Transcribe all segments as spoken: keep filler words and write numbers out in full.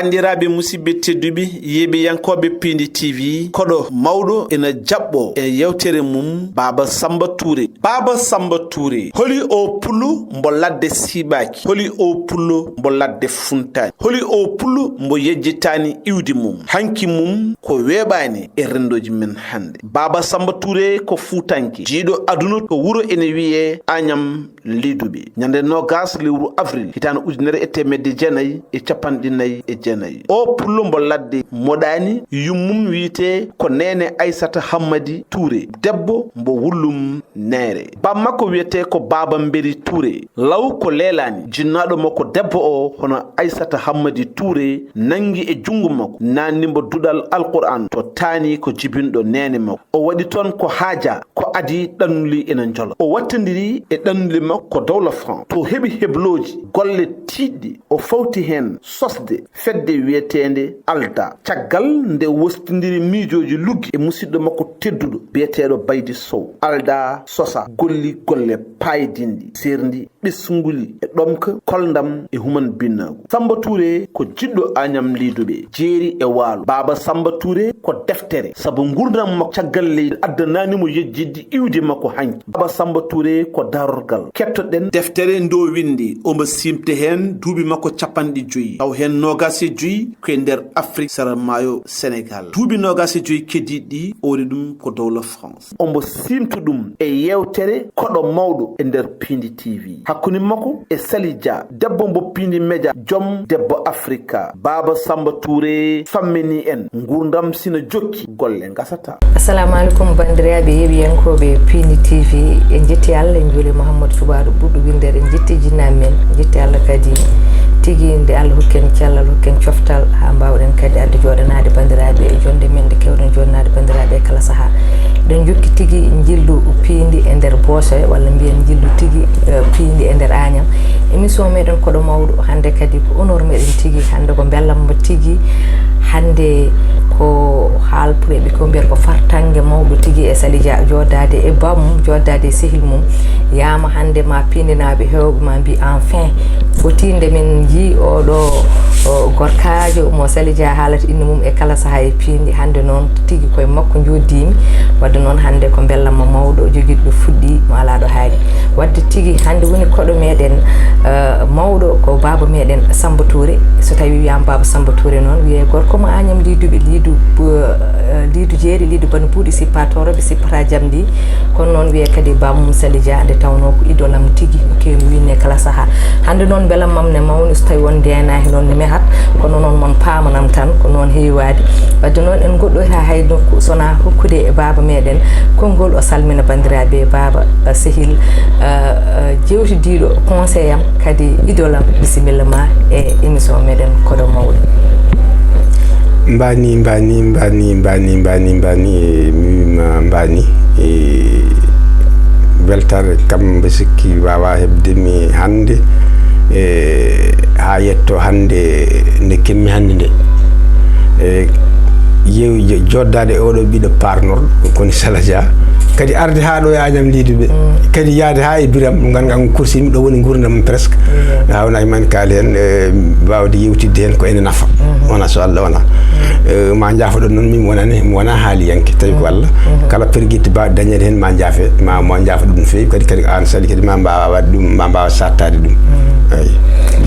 Banndiraaɓe musidɓe tedduɓe, yeeɓiyankooɓe Piindi T V, koɗo mawɗo ina jaɓɓoo e yewtere mum, Baaba Samba Touré. Baaba Samba Touré, holi o pullo mbo ladde siiɓaaki? Holi o pullo mbo ladde funtaani? Holi o pullo mbo yejjitaani iwdi mum? Hanki mum ko weeɓaani e renndooji men hannde. Baaba Samba Touré ko Fuutanke, jeyɗo aduna to wuro ene wiyee Añam Liiduɓe. Ñande noogas lewru avril, hitaande ujunere e teemedde jeenayi e capanɗe nayi e jeenayi. O pullo mbo ladde moɗaani, yummum wiyetee ko Neene Aysata Hammadi Touré, debbo mbo Wullum Neere. Baaba makko wiyetee ko Baaba Mberi Touré. Law ko leelaani, jinnaaɗo makko debbo o, hono Aysata Hammadi Touré, nanngi e junngo makko, naatni mbo duɗal Alquraan, to taani ko jibinɗo neene makko. O waɗi toon ko haajaa, ko adii ɗannuli ina njola. O wattindiri e ɗannuli makko ko dowla France. To heɓi heblooji, golle tiiɗɗe, o fawti heen sosde fedde wiyeteende Alda. Caggal nde wostindiri miijooji luggi e musidɗo makko tedduɗo biyeteeɗo Baydi Sow, Alda sosa, golli golle paydinɗi, seerndi ɓesnguli e ɗomka, kolndam e human binnaagu. Samba Touré ko jiɗɗo Añam Liiduɓe, jeeri e waalo. Baaba Samba Touré ko deftere, sabu nguurndam makko caggal leydi addanaani mo yejjitde iwdi makko hanki. Baaba Samba Touré ko darorgal. Kettoɗen deftere nde o winndi, omo siimte heen duuɓi makko capanɗe joyi, taw heen noogas e joyi ko e nder Afrik sara maayo Senegaal. Duuɓi noogas e joyi keddiiɗi ɗi o waɗi ɗum ko dowla France. Omo siimta ɗum e yewtere koɗo mawɗo e nder Piindi T V. Hakkunde makko e Sali Dia, debbo mbo Piindi Media, joom debbo Afrika. Baaba Samba Touré fammini en nguurndam sina jokki, golle ngasata. Assalamu aleykum, banndiraaɓe yeeɓiyankooɓe Piindi T V. En njetti Allah, en njuuli Mouhamadou Soubadou ɓurɗo winndere, en njetti jinnaaɓe men, en njetti Allah kadi tigi nde Allah hokki en cellal, hokki en coftal, haa mbaawɗen kadi arde jooɗanaade banndiraaɓe e jonnde men nde keewɗen jooɗanaade banndiraaɓe e kala sahaa. Eɗen njokki tigi njillu piindi e nder boosoya, walla mbiyen njillu tigi, eh, piindi e nder Añam. Émission meɗen koɗo mawɗo, hannde kadi ko honneur meɗen tigi, hannde ko mbellamma tigi, hannde ko haalpulaaɓe ko mbiyata ko fartaŋŋe mawɗo tigi e Sali Dia, jooɗaade e bammum, jooɗaade e sehil mum. Yaama hannde ma piindinaaɓe heewɓe ma mbi enfin, foti nde min njii oɗo o gorkaajo mo Sali Dia haalata innde mum e kala sahaa e piindi. Hannde noon tigi koye makko njooddimi. Wadde noon hannde ko mbellamma mawɗo jogiiɗo ɗo fuɗɗi mo alaa ɗo haaɗi. Wadde tigi hannde woni koɗo meɗen, eh, mawɗo ko baaba meɗen Samba Touré. So tawi wiyaama baaba Samba Touré noon wiyee gorko mo Añam Liiduɓe, Liidu, eh, Liidu Jeeri, Liidu Bano Buuɗi, sippa tooroɓe, sippata jamɗi. Kono noon wiyee kadi baaba mum Sali Dia, nde tawnoo ko idole am tigi, o keewmi winnde kala sahaa. Hannde noon mbelamma am ne mawni, so tawi on ndeenaaki noon ne mehat, kono noon mon paamanam tan, ko noon heewi waade. Wadde noon en ngoɗɗoyta hay nokku so wonaa hokkude e baaba meɗen konngol, o salmina banndiraaɓe, baaba, eh, sehil, eh, eh, jewtidiiɗo conseil am, kadi idole am, bisimilla ma e émission meɗen koɗo mawɗo. Mbani, mbani, mbani, mbani, mbani, mbani, e mi wiima mbani, e weltaare kam mbe sikki waawa heɓde mi hannde, e haa yetto hannde nde kemmi hannde nde. E yew-, jo-, joddaade e oɗo ɓiɗɗo parnor, koni Sala Dia, kadi arde haa ɗo e Añam Liiduɓe, kadi yahde haa e Biram, mo ngannduɗaa ko kursi mi ɗo woni nguurndam presque. Haa wona e man kaali heen, e, waawde yewtidde heen ko ene nafa. Wona so Allah wona. E, ma njaafoɗon noon, min mi wonani, mi wona haaliyanke, tawi ko Allah. Kala pergitte baawɗe dañeede heen ma njaafe, ma, ma njaafoɗon no feewi, kadi, kadi aan Sali kadi ma mbaawa waɗde ɗum, ma mbaawa sattaade ɗum. Eyi.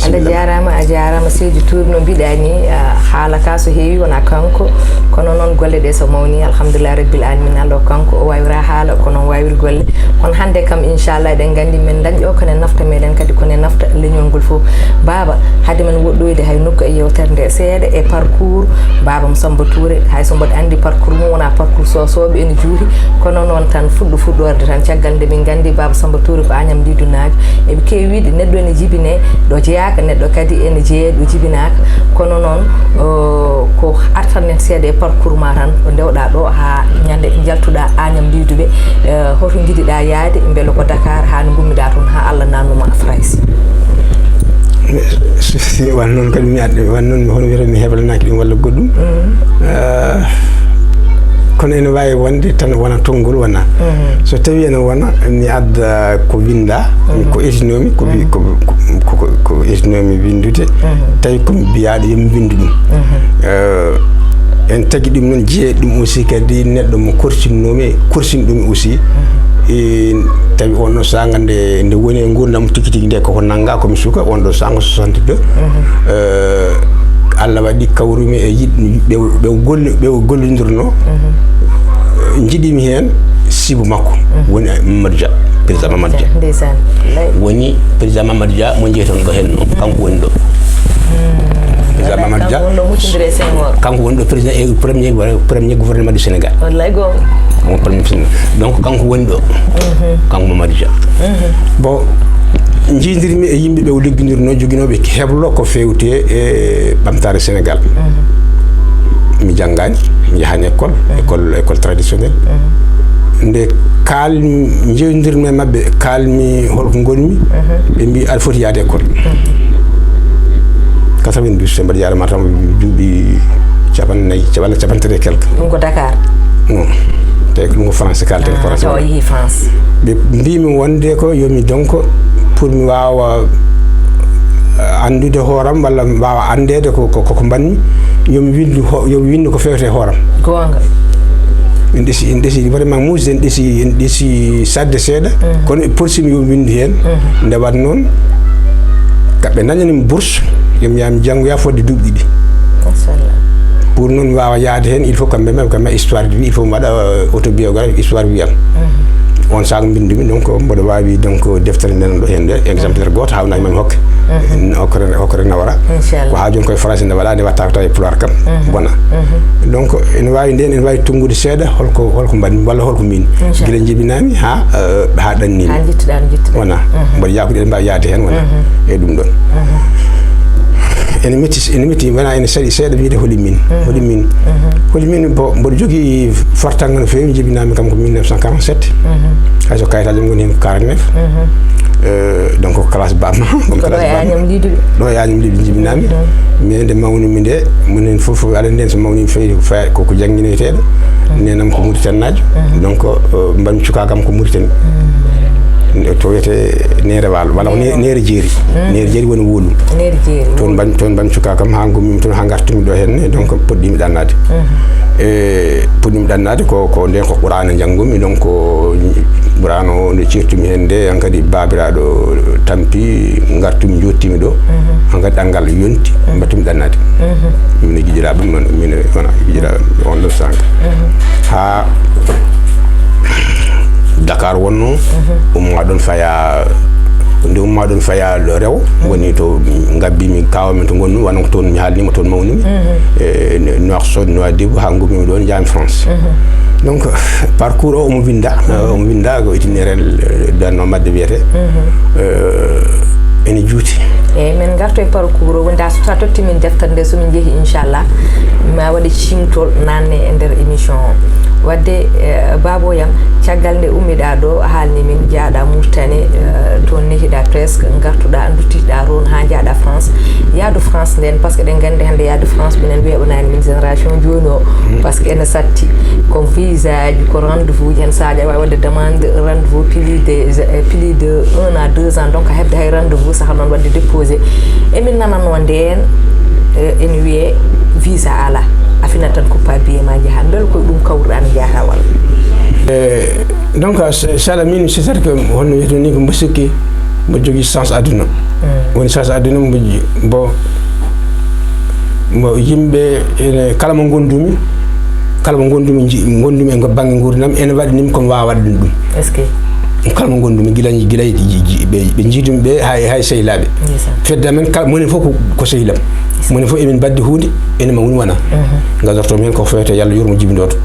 Allah jaaraama, a jaaraama seydi Touré, no mbiɗa ni, ah, haala ka so heewi wona kanko, kono noon golle ɗe so mawni, alhamdulillah rabbil alamin, Allah ko kanko o waawira haala, kono o waawir golle. Kono hannde kam, inchallah, eɗen nganndi min dañɗo ko ne nafta meɗen, kadi ko ne nafta leñol ngol fof. Baaba, hade men woɗɗoyde hay nokku e yewtere nde seeɗa e parcours baaba mo Samba Touré, hay so mboɗo anndi parcours mum wona parcours sosooɓe ene juuri, kono noon tan fuɗɗo fuɗɗorde tan, caggal nde min nganndi baaba Samba Touré ko Añam Liidu naajo, eɓe keewi wiide neɗɗo ene jibine ɗo jeyaaka, neɗɗo kadi ene jeeya ɗo jibinaaka. Kono noon, o, ko artan en seeɗa e parcours ma tan, ko ndewɗa ɗo haa ñande njaltuɗa Añam Liiduɓe, e, hoto njiɗiɗa yaade, mbele ko Dakar haa no ngummiɗa toon haa Allah naatnuma Farayse? Wan noon kadi mi adda, wan noon mi hono wiyata mi heblanaaki ɗum walla goɗɗum. Eh, Kono ene waawi wonde tan wona tonngol wona. So tawi ene wona, mi adda ko winnda, ko etinomi, ko wi-, ko, ko, ko, ko etinomi winndude, tawi ko mi biyaaɗo yo mi winndu ɗum. Eh, en tagi ɗum noon, jeeya ɗum aussi kadi neɗɗo mo korsinnomi, korsin ɗum aussi. E tawi on ɗo saanga nde, nde woni e nguurndam tigi tigi nde, koko nannga, ko mi suka, on ɗo saanga soixante-deux. Eh, Allah waɗi kawrumi e yiɗ-, ɓe, ɓe golli-, ɓe gollondirno. Njiɗimi heen sibu makko. Woni Mamadou Dia, président Mamadou Dia. Ndeysaan. Woni président Mamadou Dia mo njeyton ɗo heen noon, kanko woni ɗo. Président Mamadou Dia. Kanko woni ɗo huccondiri e Senghor. Kanko woni ɗo président et premier, premier gouvernement du Sénégal. Wallay goonga. Kanko premier président. Donc kanko woni ɗo. Kanko Mamadou Dia. Bon, njiydirmi e yimɓe ɓe o liggondirnoo, joginooɓe heblo ko feewti e ɓamtaare Sénégal. Mi janngaani, mi yahaani école, école, école traditionnelle. Nde kaal-, njeewdirmi e maɓɓe, kaalmi holko ngonmi, ɓe mbi aɗa foti yaade école. Quatre-vingt-douze, mbaɗa yaade Matam duuɓi capanɗe nayi, capanɗe, capanɗe tati e quelque. Ɗum ko Dakar? Non. Te ko ɗum ko France kaalten, ah, français tawa wala. Yehi France. Ɓe mbimi wonde ko yomi donc pour mi waawa, eh, anndude hooram walla mi waawa anndeede ko, ko, ko, ko mbanmi, yomi winndu ho-, yomi winndu ko feewte e hooram. Goonga. En ɗesi, en ɗesi vraiment muusi, en ɗesi, en ɗesi sadde seeɗa, kono ɓe porsimi yomi winndu heen. Nde waɗ noon, kamɓe ndañani mi bourse, yomi yaha mi janngoya fodde duuɓi ɗiɗi. Machallah. Pour noon mi waawa yahde heen, il faut kamɓe mem, kamɓe histoire de vie, il faut mi waɗa, euh, autobiographie, histoire wiyam. On sac mbinndumi, donc mboɗo waawi donc deftere nden ɗo heen nde, exemplaire gooto, haawnaaki mami hokke. Hokkere, hokkere nawara. Inchallah. Ko haa jooni koye français nde waɗa, nde watta ko tawa e pulaar kam. Bona. Donc, ene waawi nden, ene waawi tunngude seeɗa, holko, holko mbaɗmi, walla holko min. Inchallah. Gila jibinami haa, euh, haa ɗannini. Haa njittuɗaa, njittuɗaa. Wona. Mboɗo yaha ko ɗen mbaawi yahde heen, wona. E ɗum ɗon. Ene metti, ene metti, wona ene saɗi seeɗa wiide holi min. Holi min. Holi min, bo, mboɗo jogii fartanga no feewi, jibinami kam ko mille neuf cent quarante-sept. Hay so kayitaaji am ngoni heen ko quarante-neuf. Euh, donc, ko classe bamma, ko ɗo classe e bamma. Agnam Liduɓe. Ɗo e Agnam Liduɓe jibinami. Mais nde mawnimi nde, minen fof, aɗa andi en so mawni fayi, fayi ko, ko jannginoyteeɗo. Nenam ko Mauritanie naajo. Donc, euh, mbanmi cukakam ko Mauritanie. To wiyete Neere Waalo, walla ko Ne-, Neere Jeeri. Neere Jeeri woni Wolu. Neere Jeeri, toon Wolu. Mban-, toon mbanmi cukakam haa ngummimi toon, haa ngartumi ɗo henne, donc puɗɗimi ɗannaade. E puɗɗimi ɗannaade ko, ko nden ko Qur'aana njanngumi, donc ko Qur'aana o nde cirtumi heen nde, hankadi baabiraaɗo tampi, ngartumi, njottimi ɗo, hankadi ɗanngal yonti, mbattumi ɗannaade. Min e giƴiraaɓe, min, min, wona giƴiraaɓe on ɗon sanga. Haa Dakar wonno, umma ɗon faya, nde umma ɗon faya rewo, woni to ngabbi mi kawa min to ngonmi, wano ko toon mi haalnima, toon mawnimi. E, Nouakchott, Nouadhibou, haa ngummimi ɗon, njaami France. Donc, parcours o omo winda, omo winda ko itinéraire, euh, Darno Madde wiyete. Euh, ene juuti. Eyyi, min ngarto e parcours o, wonde a so, so a totti min deftere nde, so min njehi, inchallah, ma waɗe cimtol nanne e nder émission o. Wadde, eh, Babo Yam, caggal nde ummiɗa ɗo, a haalni min, jaaɗa Mauritanie, eh, toon nehiɗa presque, ngartuɗa, duttitiɗa toon haa njaaɗa France. Yaadu France nden, parce que eɗen nganndi hannde yaadu France, minen weeɓanaani min génération jooni o, parce que ene satti. Ko visa ji, ko rendez-vous ji, heen saaji aɗa waawi waɗde demande rendez-vous plus de, eh, plus de un à deux ans, donc a heɓde hay rendez-vous saha noon waɗde déposé. Emin nananoo ndeen, eh, ene wiyee visa alaa, a finat tan ko papier ma njaha. Mbele ko ɗum kawruɗaa no njahata walla? Eh, donc, sa-, sala min, c'est-à-dire que honno wiyetee ni, ko mbo sikki mbo jogii chance aduna. Woni chance aduna mbo ji-, mbo Mo yimɓe ene, kala mo ngondumi, kala mo ngondumi, nji-, ngondumi e bannge nguurndam, ene waɗi nim ko mi waawa waɗde ɗum. Est-ce que? Kala mo ngondumi, gila, gila ji-, ji-, ɓe, ɓe njiidumi ɓe hay, hay sehilaaɓe. Ndeysaan. Fedde amen, kala, moni fof ko, ko sehil am. Moni fof emin mbaɗdi huunde, ene ma woni wona. Ngadortoomi heen ko feewte Yalla yurmo jibinooto.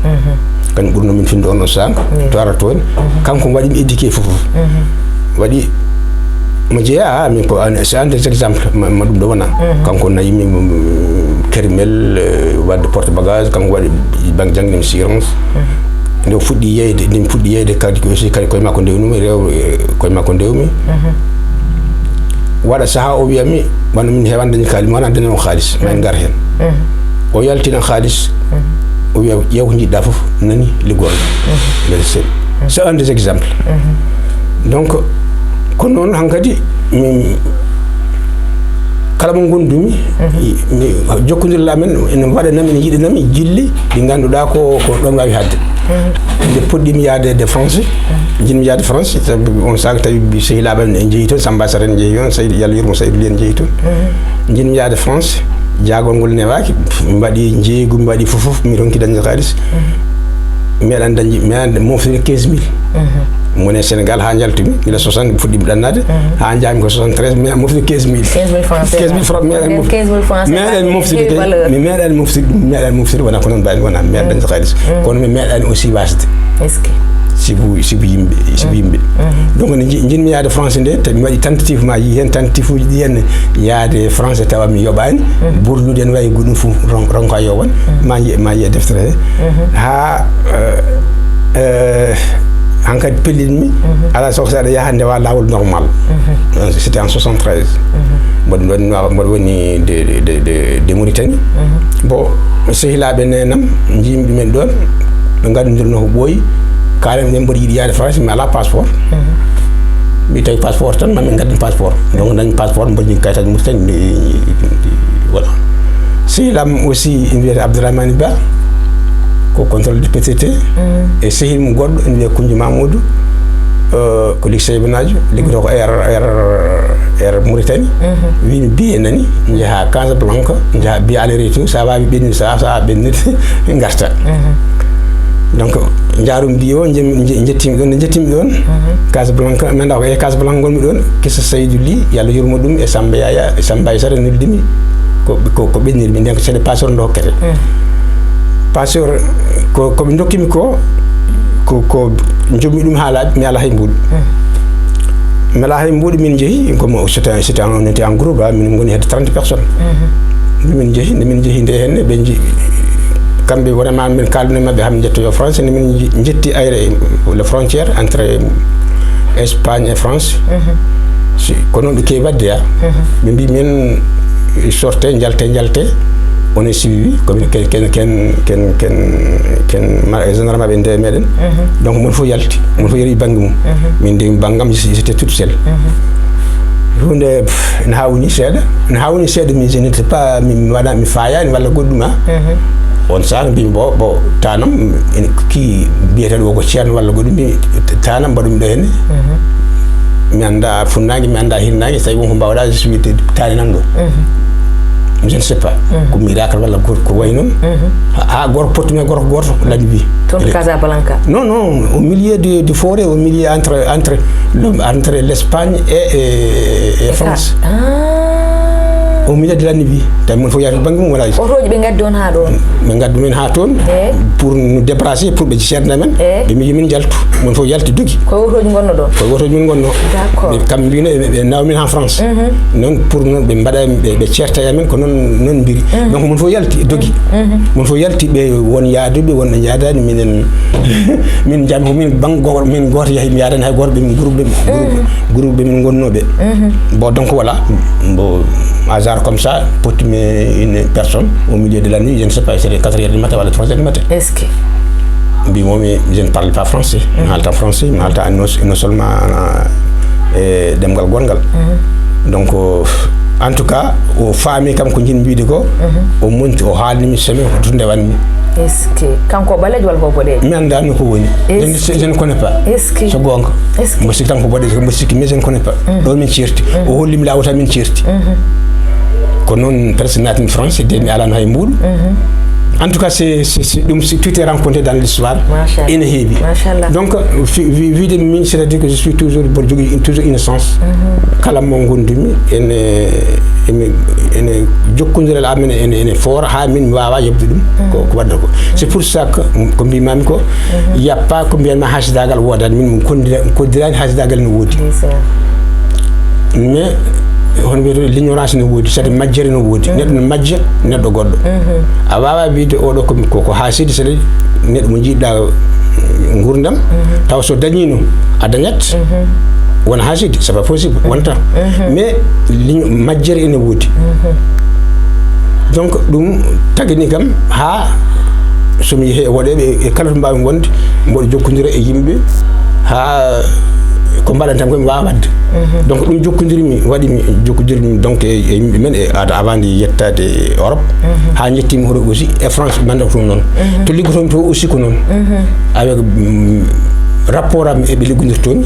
Kañum ɓurno min finde on ɗon saanga. Ndeysaan. To ara toon. Kanko waɗi mi éduqué fof. Waɗi mo jeeya, min ko an, c'est un des exemples, ma, ma ɗum ɗo wona. Kanko nayi mi, mm, Kermel, eh, waɗde porte bagage, kanko waɗi bang-, janngini mi science. Nde o fuɗɗi yeeyde, nde mi fuɗɗi yeeyde kadi ko aussi kadi koye makko ndewnumi, rew-, eh, koye makko ndewmi. Waɗa sahaa o wiya mi, wano min heewan dañi kaalis, mi wona dañoowo kaalis, ma en ngar heen. O yaltina kaalis. O wiya, "Ƴeew ko njiɗɗaa fof, nani, liggoro." C'est un des exemples. Donc, ko noon hankadi, min, kala mo ngondumi, mi, jokkondiral amen ene waɗanami, ene yiɗanami jilli ɗi ngannduɗaa ko, ko ɗoon waawi haɗde. Nde puɗɗimi yahde de France, njiɗmi yahde France, sabu on saaka tawi sehilaaɓe am en njehi toon, Samba Sara en njehi toon, Saydou, Yallah yurmo Saydou Ly en njehi toon. Njiɗmi yahde France, jaagol ngol newaaki, mi waɗi njeeygu, mi waɗi fof, fof, mi ronki dañde kaalis. Mi meeɗaani dañde, mi meeɗaani moftude quinze mille. Mi woni e Sénégal haa njaltumi, gila soixante fuɗɗiimi ɗannaade, haa njaami ko soixante-treize, mi moftude quinze mille. Quinze mille francs. Quinze mille francs, mi meeɗaani moftude. Quinze mille francs, mi meeɗaani moftude, mi meeɗaani moftude, mi meeɗaani moftude, wonaa ko noon mbaɗmi, wonaa, mi meeɗaani dañde kaalis. Kono mi meeɗaani aussi wasde. Est-ce que? Sibu, sibu yimɓe, sibu yimɓe. Donc, nde nji-, njiɗmi yahde France nde, tawi mi waɗi tentative, ma yii heen tentative uji ɗi heen, yahde France tawa mi yoɓaani. Burlude ene wawi goɗɗum fof ron-, ronka yo won. Ma yiye, ma yiye deftere he. Haa, eh, eh, hankadi pellitmi, alaa sago so aɗa yaha ndewa laawol normal. Euh, c'était en soixante-treize. Mboɗo woni, mboɗo woni de, de, de, de, de Mauritanie. Bon, sehilaaɓe neenam, njiimi ɗumen ɗoon, ɓe ngaddodirno ko ɓooyi. Kaalan ɓe mboɗo yiɗi yahde France, mi alaa passeport. Mi tawi passeport tan, ma min ngadden passeport. Donc, dañi passeport, mboɗo jogii kayitaaji Mauritanie, mi, mi, mi, voilà. Sehil am aussi, ina wiyetee Abdourahmane Ba, ko contrôle de P T T. E sehil mum goɗɗo, ina wiyee Koundiou Mamoudou, euh, ko lycée Ibn Adio, liggotoo ko Air, Air, Air Mauritanie. Wii mi billet nani, njaha Casablanca, njaha billet aller retour, so a waawi ɓennude, so a, so a ɓennude, ngarta. Donc, njaarumi billet o, nje-, nje-, njettiimi ɗoon, nde njettiimi ɗoon, Casablanca, mi anndaa ko e Casablanca ngonmi ɗoon, kissa Saydou Ly, Yallah yurmo ɗum, e Samba Yaya, e Samba Aysata noddimi, ko, ko, ko ɓennirmi, ndeen ko ceede passeport nde hokkete. Passeport, ko, ko ɓe ndokkimi ko, ko, ko njoɓmi ɗum haa laaɓi, mi alaa hay mbuuɗu. Mi alaa hay mbuuɗu, min njehi, comme c'était, c'était en, on était en groupe, ah, min ngoni hedde trente personnes. Nde min njehi, nde min njehi nde henne, ɓe nji-, kamɓe vraiment min kaalduno e maɓɓe haa min njettoyo France, nde min nji-, njetti ayre, le frontière entre Espagne et France. Si, ko noon ɓe keewi waɗde, ah. Ɓe mbi min, sorte, njalte, njalte, onon siwi wi, ko min ken, ken, ken, ken, ken, ken ma-, général maɓɓe nde meɗen. Donc, mon fof yalti, mon fof yeeyi bannge mum. Min nde banngam, j'étais toute seule. Huunde, pff, ene haawni seeɗa, ene haawni seeɗa, mais je n'étais pas, mi, mi waɗa, mi faayaani walla goɗɗum, ah. On saan mbimi, bo, bo, tanam, ene ki biyeteeɗo o ko ceerno walla goɗɗum, mbi, tanam mbaɗumi ɗo henne. Mi annda funnaange, mi annda hirnaange, so tawi won ko mbaawɗa, je suis taani nan ɗo. Je ne sais pas. Ko miracle walla ko, ko wayi noon. Ha, ha gorko pottumi e gorko gooto, lanni wi. Toon to Casablanca? Non, non, au milieu de, de forêt, au milieu entre, entre le, entre l'Espagne et, et, et France. Ah. Au milieu de la nuit. Tawi mon fof yaari bannge mum, wala. Otooji ɓe ngaddi on haa ɗoon? Ɓe ngaddi min haa toon. Eh. Pour nous déplacer, pour ɓe ceerna men. Eh. Ɓe mbi min njaltu. Mon fof yalti dogi. Ko otooji ngonno ɗo? Ko otooji min ngonno. D'accord. Ɓe, kam mbino ɓe, ɓe nawa min haa France. Noon pour noon ɓe mbaɗa, ɓe, ɓe ceerta e amen, ko noon, noon mbiri. Donc mon fof yalti, dogi. Mon fof yalti, ɓe won yaaduɓe, won ɓe njaadaani, minen, min njaami ko min bang-, go-, min gooto yahi, mi yaadaani hay gooto, ɓe min groupe, ɓe min groupe, groupe ɓe min ngonnooɓe. Bon, donc voilà, bon, hasard comme ça, pottumi une personne au milieu de la nuit, je ne sais pas, c'était quatre heures du matin walla trois heures du matin. Est-ce que? Mbimomi, je ne parle pas français. Mi haalta français, mi haalta non, non seulement, euh, e ɗemngal goɗngal. Donc, euh, en tout cas, o faami kam ko njiɗmi wiyde ko, o monti, o haalni mi semaine ko toon ndewanmi. Est-ce que kanko o ɓaleejo walla ko boɗeejo? Mi anndaani ko woni. Est-ce que? Je ne, je ne connais pas. Est-ce que? So goonga. Est-ce que? Mbo sikki tan ko boɗeejo, mbo sikki, mais je ne connais pas. Ɗo min ceerti. O holli mi laawol tan min ceerti. Ko noon presque naatmi France, de mi alaano hay mbuuɗu. En tout cas, c'est, c'est, c'est, ɗum, c'est, tout est rencontré dans l'histoire. Machallah. Ene heewi. Machallah. Donc, fi-, wi-, wiide min, c'est-à-dire que je suis toujours, mboɗo jogii toujours innocence. Kala mo ngondumi, ene, ene, ene jokkondiral amen, ene, ene foora, haa min mi waawa yoɓde ɗum, ko, ko waɗata ko. C'est pour ça que, ko mbimami ko, il y a pas ko mbiyanma haasidaagal woodaani, min mi koddira-, koddiraani haasidaagal no woodi. Ndeysaan. Mais, hono wiyetee, l'ignorance no woodi, c'est-à-dire majjere no woodi. Neɗɗo no majja neɗɗo goɗɗo. A waawaa wiyde oɗo ko, ko, ko haasidi, c'est-à-dire neɗɗo mo njiɗɗa nguurndam, tawa so dañiino, a dañat, wona haasidi, c'est pas possible, wonta. Mais ligne, majjere ene woodi. Donc, ɗum tagini kam haa So mi yehii e woɗeeɓe, e kala to mbaawmi wonde, mboɗo jokkondira e yimɓe haa ko mbaɗantam ko mi waawa waɗde. Donc ɗum jokkondirmi, waɗi mi jokkondirmi donc e, e yimɓe men e aada avant nde yettaade Europe. Haa njettiimi hoto aussi e France, manda ko ɗum noon. To liggotoomi to aussi ko noon. Avec, mm, rapport am e ɓe liggodirtoomi,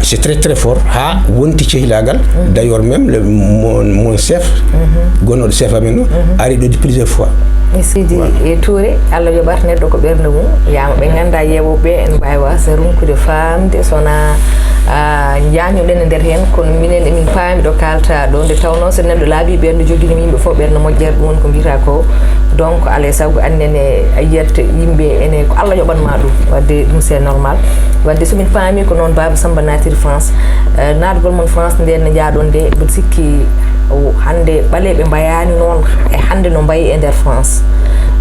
c'est très, très fort. Haa wonti cehilagal. D'ailleurs, même le, mon, mon chef, gonnoɗo chef amen o, ari ɗo de plusieurs fois. E Sidi, voilà, e Touré, Allah yoɓat neɗɗo ko ɓernde mum. Yama ɓe ngannda yeeɓooɓe ɓe, en mbaawi wasa runkude faamde, so wonaa, ah, njañuɗen e nder heen, kono minen emin paami ɗo kaalta ɗo, nde tawnoo so neɗɗo laaɓi ɓernde, joginii yimɓe fof ɓernde moƴƴere, ɗum woni ko mbiyata ko. Donc, alaa e sago, annen e a yiyat yimɓe ene, ko Allah yoɓan ma ɗum, wadde ɗum c'est normal. Wadde so min paami ko noon Baaba Samba naatiri France, eh, naatgol mon France nde ne njaaɗon nde, mboɗo sikki o, hannde ɓaleeɓe mbayaani noon e hannde no mbayi e nder France.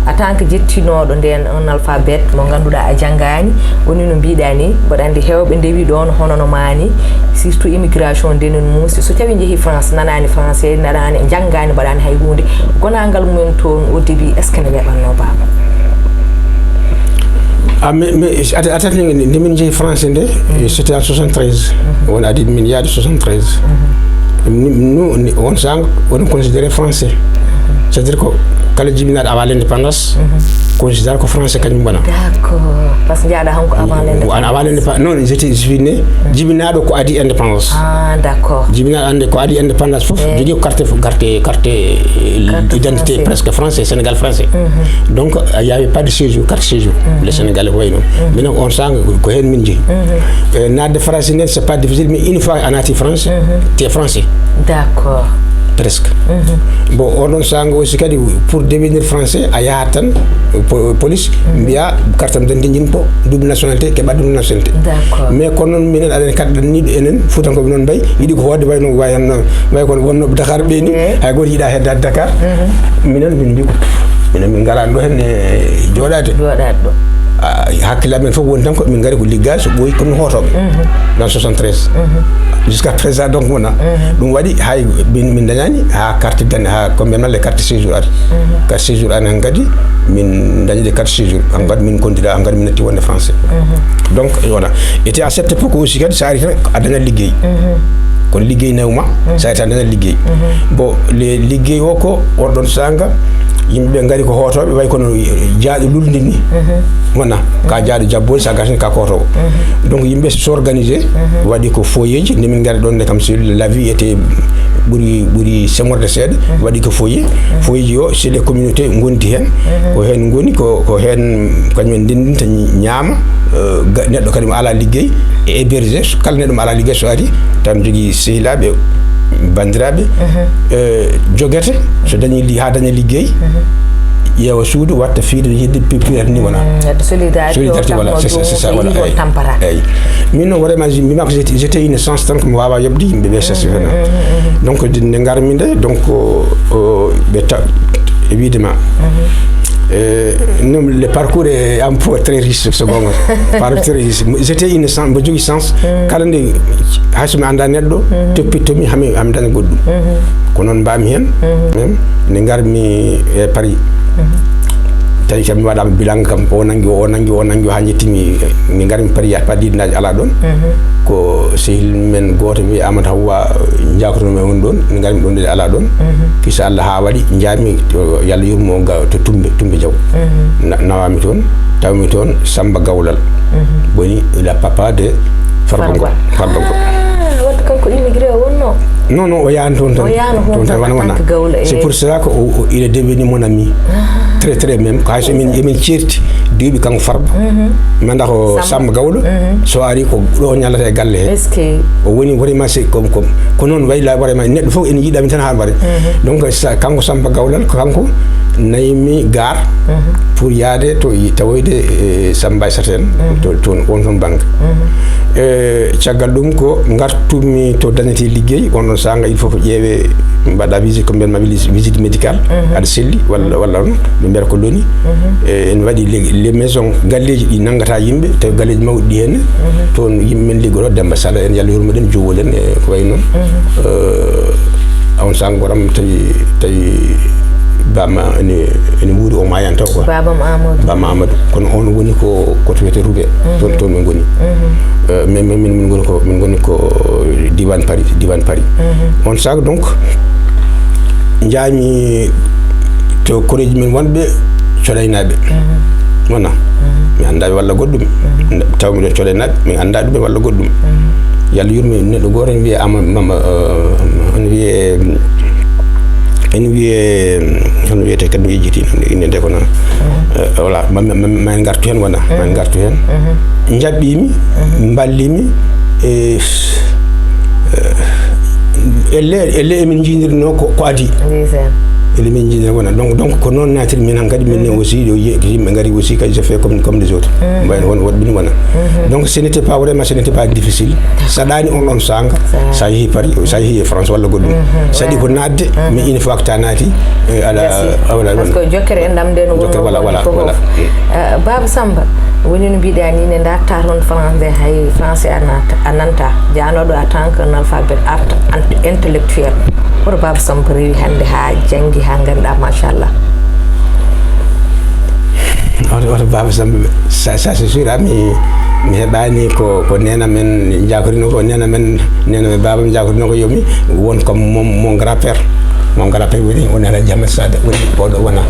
En tant que jettinooɗo ndeen, un alphabet mo ngannduɗaa a janngaani, woni no mbiɗaa ni, mboɗo anndi heewɓe ndewi ɗoon hono no maa ni, surtout immigration nde noon muusi. So tawi njehi France, nanaani français, nanaani, njanngaani, mbaɗaani hay huunde. Gonaangal mumen toon au début, est-ce que ne weɓatnoo, Baaba? Ah, mais, mais, attends, attends, nde, nde min njehi France nde, c'était en soixante-treize. Won adi min yaade soixante-treize. Nous, nous, on sang, on considérait français. C'est-à-dire que kala jibinaaɗo avant l'indépendance, considère ko français kañum wona. D'accord. Parce que njaaɗa hanko avant l'indépendance. Avant l'indépendance. Non, j'étais, je suis né, jibinaaɗo ko adi indépendance. Ah, d'accord. Jibinaaɗo ande ko adi indépendance fof, jogii ko carte, carte, carte, euh, d'identité français, presque français, Sénégal français. Donc, il y avait pas de séjour, carte séjour. Le Sénégal ko wayi noon. Minen on sang ko heen min njehi. Eh, naatde français nden, c'est pas difficile, mais une fois a naati France, t'es français. D'accord. Presque. Bon, on ɗon sang aussi kadi, pour devenir français, a yahat tan, po-, police, mbiya carte am d'identité, jin po, double nationalité, keɓa double nationalité. D'accord. Mais kono noon minen aɗen kaɗɗan ni enen, Fuutankooɓe noon mbayi, yiɗi ko hoode wayno, way no, way kono wonnooɓe Dakar ɓe ni, hay gooto yiɗa heddaade Dakar. Minen min mbi ko, minen min ngaraani ɗo heen e jooɗaade. Jooɗaade ɗo. Ah, hakkille amen fof woni tan ko min ngari ko liggaade, so ɓooyi ko min hootooɓe. Dans soixante-treize. Jusqu'à présent, donc, wona. Ɗum waɗi hay min, min dañaani haa carte d'identité, haa ko mbiyatnoo les cartes séjour ari. Carte séjour ari han kadi, min dañi de carte séjour. Han kadi min kondira, han kadi min natti wonde français. Donc, wona. Et à cette époque aussi kadi, so ari tan a dañat liggey. Kono liggey nawi ma, so ari tan a dañat liggey. Bon, le liggey o ko on ɗon sanga, yimɓe ɓe ngari ko hootooɓe, way kono jaaɗo lulnde ni. Wona, ka jaaɗo jabboore, sa gasni ka hootoowo. Donc, yimɓe s'organiser, waɗi ko foyeeji, nde min ngari ɗon nde kam, c'est la vie était ɓuri, ɓuri semorde seeɗa, waɗi ko foyer. Foyeeji o, c'est des communautés ngondi heen. Ko heen ngoni, ko, ko heen kañum en ndendinta ñaama, eh, ga-, neɗɗo kadi mo alaa liggey, e héberger, kala neɗɗo mo alaa liggey so ari, tan jogii sehilaaɓe, banndiraaɓe, eh, jogete, so dañi li-, haa daña liggey, ƴeewa suudu, watta fiide, yidde pi-, pirata ni wona. Mm, wadde solidarité o, solidarité, voilà, c'est ça, c'est ça, voilà, eyi. Tampata. Eyi. Min noon, vraiment, je, mbima ko j'étais, j'étais une chance tan ko mi waawa yoɓde yimɓe ɓe, c'est ça. Donc, nde ngarmi nde, donc, o, o, ɓe ta-, e wiide ma, eh, non, le parcours est un peu très riche, so goonga. Parcours très riche. J'étais une chance, mbo jogii chance. Kala nde, hay so mi annda neɗɗo, toppitto mi, hami, hami daña goɗɗum. Ko noon mbaami heen. Même, nde ngarmi e Paris. Tawi kam mi waɗaama bilan kam, o nangi o, o nangi o, o nangi o, haa njettimi, nde ngarmi Paris, yaha Paris, diidnaaji alaa ɗoon. Ko sehil men gooto, mi Amadou Hawa, njaakotoo men woni ɗoon, nde ngarmi ɗoon, nde alaa ɗoon. Kisa Allah haa waɗi, njaami to, yo Allah yurmo, ga to Tumbe, Tumbe Jaw. Na-, nawami toon, tawmi toon Samba Gawlal. Woni le papa de Farba Ngom. Farba Ngom. Ah, wadde kanko immigré o wonno? Non, non, o yaani toon tan. O yaani toon tan, wona, wona. C'est pour cela que o, o, il est devenu mon ami. Très, très même. Ko hay so emin, emin ceerti, duuɓi kanko Farba. Mi annda ko Samba Gawlo. So ari ko ɗo ñallata e galle he. Est-ce que? O woni vraiment, c'est comme, comme. Ko noon wayi la, vraiment, neɗɗo fof ene yiɗa min tan haa mbare. Donc, sa, kanko Samba Gawlal, ko kanko naymi gar pour yaade to i-, tawoyde, eh, Samba Aissata en, to, toon, on toon bannge. Eh, caggal ɗum ko ngartumi to dañete liggey, on ɗon saanga il faut ko ƴeewe, mbaɗa visite, ko mbiyatma visite, visite médicale, aɗa selli, walla, walla on, ɓe mbiyata ko loni. Eh, en waɗi les, les maisons, galleeji ɗi nanngata yimɓe, tawi galleeji mawɗi ɗi henne, toon yimɓe men liggotoo, Demba Sala en, Yalla yurmo ɗen, Jowol en, e ko wayi noon. Eh, on saanga goram tawi, tawi Baba ene ene wuuri, o maayani taw quoi. Baba Amadou. Baba Amadou, kono on woni ko ko to wiyete Roubaix. Toon toon min ngoni. Eh, min min min ngoni ko min ngoni ko diwan Paris, diwan Paris. On sac donc njaami to koreeji min wonɓe Coɗaynaaɓe. Wona mi anndaa ɓe walla goɗɗum. Taw miɗo Coɗaynaaɓe, min anndaa ɗum ɓe walla goɗɗum. Yalla yurme neɗɗo gooto ene wiyee Ama Mama, eh, ene wiyee ene wiyee hono wiyetee kadi mi yejjiti inde nde kono. Eh, voilà, ma ma ma en ngartu heen wona ma en ngartu heen. Njaɓɓiimi, mballimi, e elle elle emin njiidirnoo ko ko adii. Ndeysaan. Ele min njiidirnoo wona donc donc ko noon naatir min han kadi min ne aussi yo yimɓe ngari aussi kadi je fais comme comme les autres. Mbayen won woɗɓe ɗum wona. Donc ce n'était pas vraiment, ce n'était pas difficile. Saɗaani on on sanga sa yehi Paris, sa yehi France walla goɗɗum, saɗi ko naatde. Mais une fois que ta naati, eh, ala. Par ce que jokkere en ɗam nden wonno. Voilà, voilà, voilà. Baba Samba, woni no mbiɗa ni ne ndatta toon français, hay français a nanta a nanta. Jaanoɗo en tant qu'analphabète art intellectuel, hoto Baba Samba rewi hannde ha janngi ha ngannduɗaa machallah? Oto oto Baba Samba, ça ça c'est sûr. Ami mi heɓani ko ko nena men jakorino ko nena men nena men baba mi jakorino ko yomi won comme mon mon grand père. Mon grand père woni woni Alhaji Hamad Sada, woni oɗo wona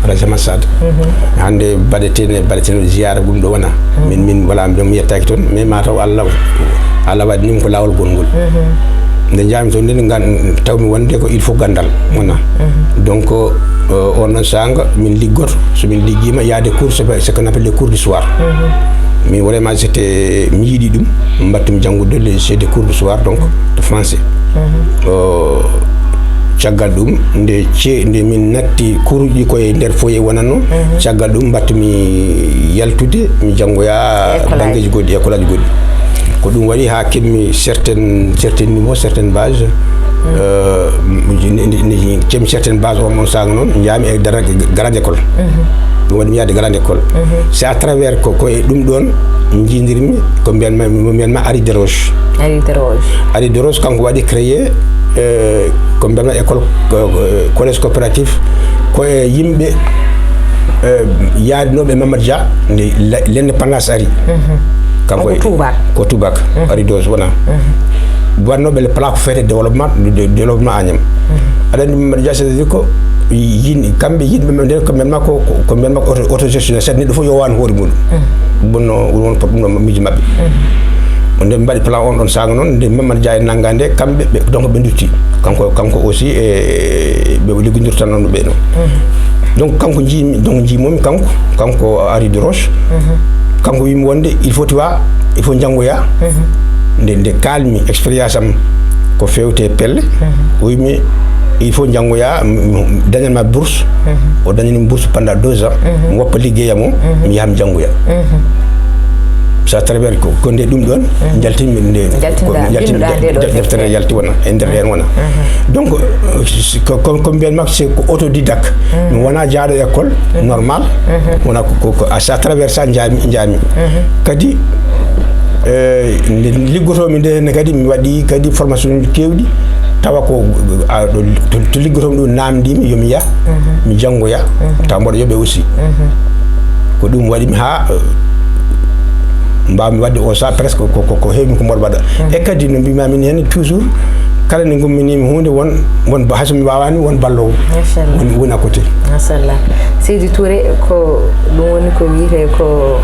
Alhaji Hamad Sada. Hande baɗetene baɗetene ziyara ɗum ɗo wona. Min min wala mi yettaki toon, mais ma taw Allah Allah waɗi nim ko lawol gongol. Nde njami toon nde ngan tawmi wonde ko il faut gandal wona. Donc euh, on ɗon sanga min liggoto, so min liggima il y a des cours, c'est ce qu'on appelle les cours du soir. Mais vraiment c'était mi yiɗi ɗum, mbattumi janngude le c'est des cours du soir donc de français. Euh, caggal ɗum nde ce nde min natti kuruji koye nder foyer wonanno. Caggal ɗum mbattumi yaltude mi janngoya banngeeji goɗɗi, école aji goɗɗi. Ko ɗum waɗi ha keɓmi certaine certaine niveau, certaine base. Euh, keɓmi certaine base on on saga noon njami e grande école. Ɗum waɗi mi yaade grande école. C'est à travers ko ko e ɗum ɗon jiidirmi ko mbiyanma mo mbiyanma Ari Deroche. Ari Deroche. Ari Deroche kanko waɗi créé euh, ko mbiyanma école euh, collège coopératif ko e yimɓe euh, yaadinooɓe Mamadou Dia nde l'indépendance ari. Kanko ko tubak. Ko tubak. Ari Deroche wona wannooɓe le plan ko fete développement développement Agnam. Aɗa anndi Mamadou Dia c'est-à-dire ko yin kamɓe yimɓe men ko mbiyanma ko ko mbiyanma ko autogestion, c'est neɗɗo fof yo waan hoore muɗum. Bonno won ko ɗum ɗon miijo maɓɓe. Nde mbaɗi plan on ɗon saga noon nde Mamadou Dia en nanga nde kamɓe ɓe donc ɓe dutti. Kanko kanko aussi e ɓe liggodirta noon ɓe noon. Donc kanko jiimi donc jiimomi kanko kanko Ari Deroche. Kanko wimi wonde il faut tu vois il faut janngoya. Nde nde kalmi expérience am ko fewte pelle. O wimi il faut janngoya dañanma bourse. O dañani bourse pendant deux ans. Mi woppa liggeyam o mi yaha mi janngoya. Ça travers ko nde ɗum ɗon jaltinmi nde jaltinmi deftere yalti wona e nder hen wona. Donc ko ko mbiyanma c'est ko autodidacte. Mi wona jaaɗo école normal. Wona ko à travers ça njami njami kadi. Nde liggotomi nde henne kadi mi waɗi kadi formation uji kewɗi tawa ko to liggotomi ɗum namdimi yomi yah mi janngoya. Taw mboɗo yoɓe aussi. Ko ɗum waɗimi ha mbawmi waɗde o sa presque ko ko heewmi ko mboɗo waɗa. E kadi no mbimami ni henne toujours kala nde gumminimi hunde won won hay so mi wawani won ballowo woni woni à côté. Machallah. Seydi Touré, ko ɗum woni ko wiyetee ko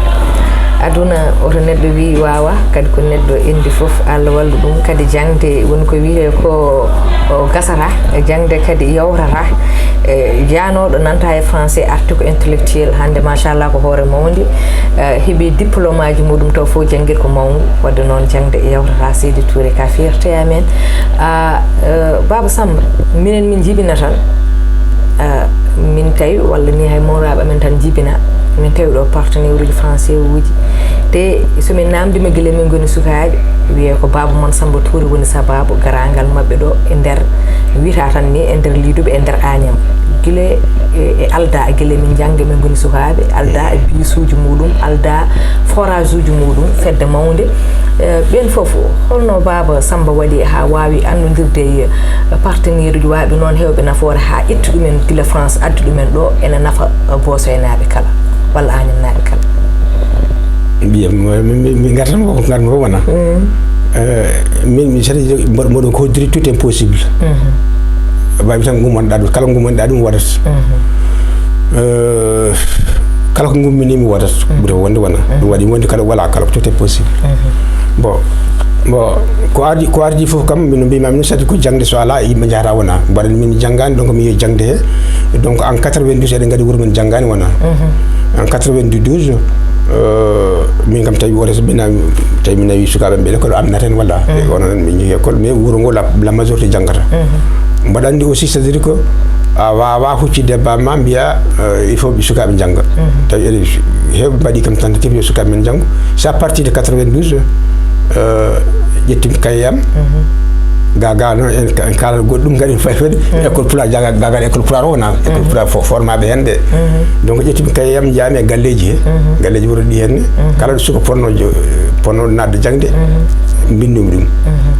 aduna, oto neɗɗo wiy waawa, kadi ko neɗɗo enndi fof, Allah wallu ɗum. Kadi jaŋde woni ko wiyetee ko o gasata, jaŋde kadi yawtata. E, jaanooɗo nanta e français arti ko intellectuel, hannde machallah ko hoore mawndi, e, heɓi diplôme aji muɗum taw fof janngir ko mawngu, wadde noon jaŋde yawtata. Seydi Touré ka fierté amen. A, e, Baba Samba, minen min jibina tan. Ah, min tawi walla ni hay mawnaɓe amen tan jibina min tawi ɗo partenaire uji français uji. Te somin namdima guila min goni sukaɓe wiye ko baba mon Samba Touré woni sababu garagal mabɓe ɗo e nder wiyata tan ni e nder liduɓe e nder Agnam. Gila e, e Alda, gila min njannga, min ngoni sukaaɓe, Alda e biisuuji muɗum, Alda forage uji muɗum, fedde mawnde. Eh, ɓen fof, holno Baaba Samba waɗi haa waawi annondirde e partenaire uji waawɓe noon heewɓe nafoore, haa ƴetti ɗumen gila France, addi ɗumen ɗo, ena nafa, eh, Boosoyanaaɓe kala, walla Añamnaaɓe kala? Mbiya, mi, mi, mi, mi ngartan ko, ko ngartan ko wona. Eh, min, mi sati, mboɗo, mboɗo ko diri tout est possible. Mbawi tan ngummanɗa ɗum, kala ngummanɗa ɗum waɗat. Eh, kala ko ngumminimi waɗat, ɓuri wonde wona. Ɗum waɗi wonde kala wala kala, tout est possible. Bon, bon, ko ardi, ko ardi fof kam, no mbiymi, min sati ko jangde, so ala, yimɓe njahata wona. Mbaɗa min janngani, donc mi yehi jangde he. Donc en quatre-vingt-douze eɗen ngaɗi wuuro men janngani wona. En quatre-vingt-douze, euh, min kam tawi wota so ɓe nawi, tawi mi nawi sukaaɓe ɓe l'école, am naten walla. E wona noon min jehi école, mais wuuro ngo la, la majorité janngata. Mbaɗa anndi aussi, c'est-à-dire que a wawa huccitde ba ma mbiya, euh, il faut ɓe sukaaɓe njannga. Tawi eɗen heewɓe mbaɗi kam tentative yo sukaaɓe men njanngu. C'est à partir de quatre-vingt-douze, euh, ƴettimi cahier am. Ga, ga noon en, en kaalata goɗɗum, ngaɗen fay fayde. École Pulaar, jaga, ga, ga école Pulaar o wona, école Pulaar fo-, formaɓe hen ɓe. Donc ƴettimi cahier am, njaami e galleji he. Galleji wuro ɗi henne. Kala ɗo suka ponno jo-, ponno naatde jangde, mbindumi ɗum.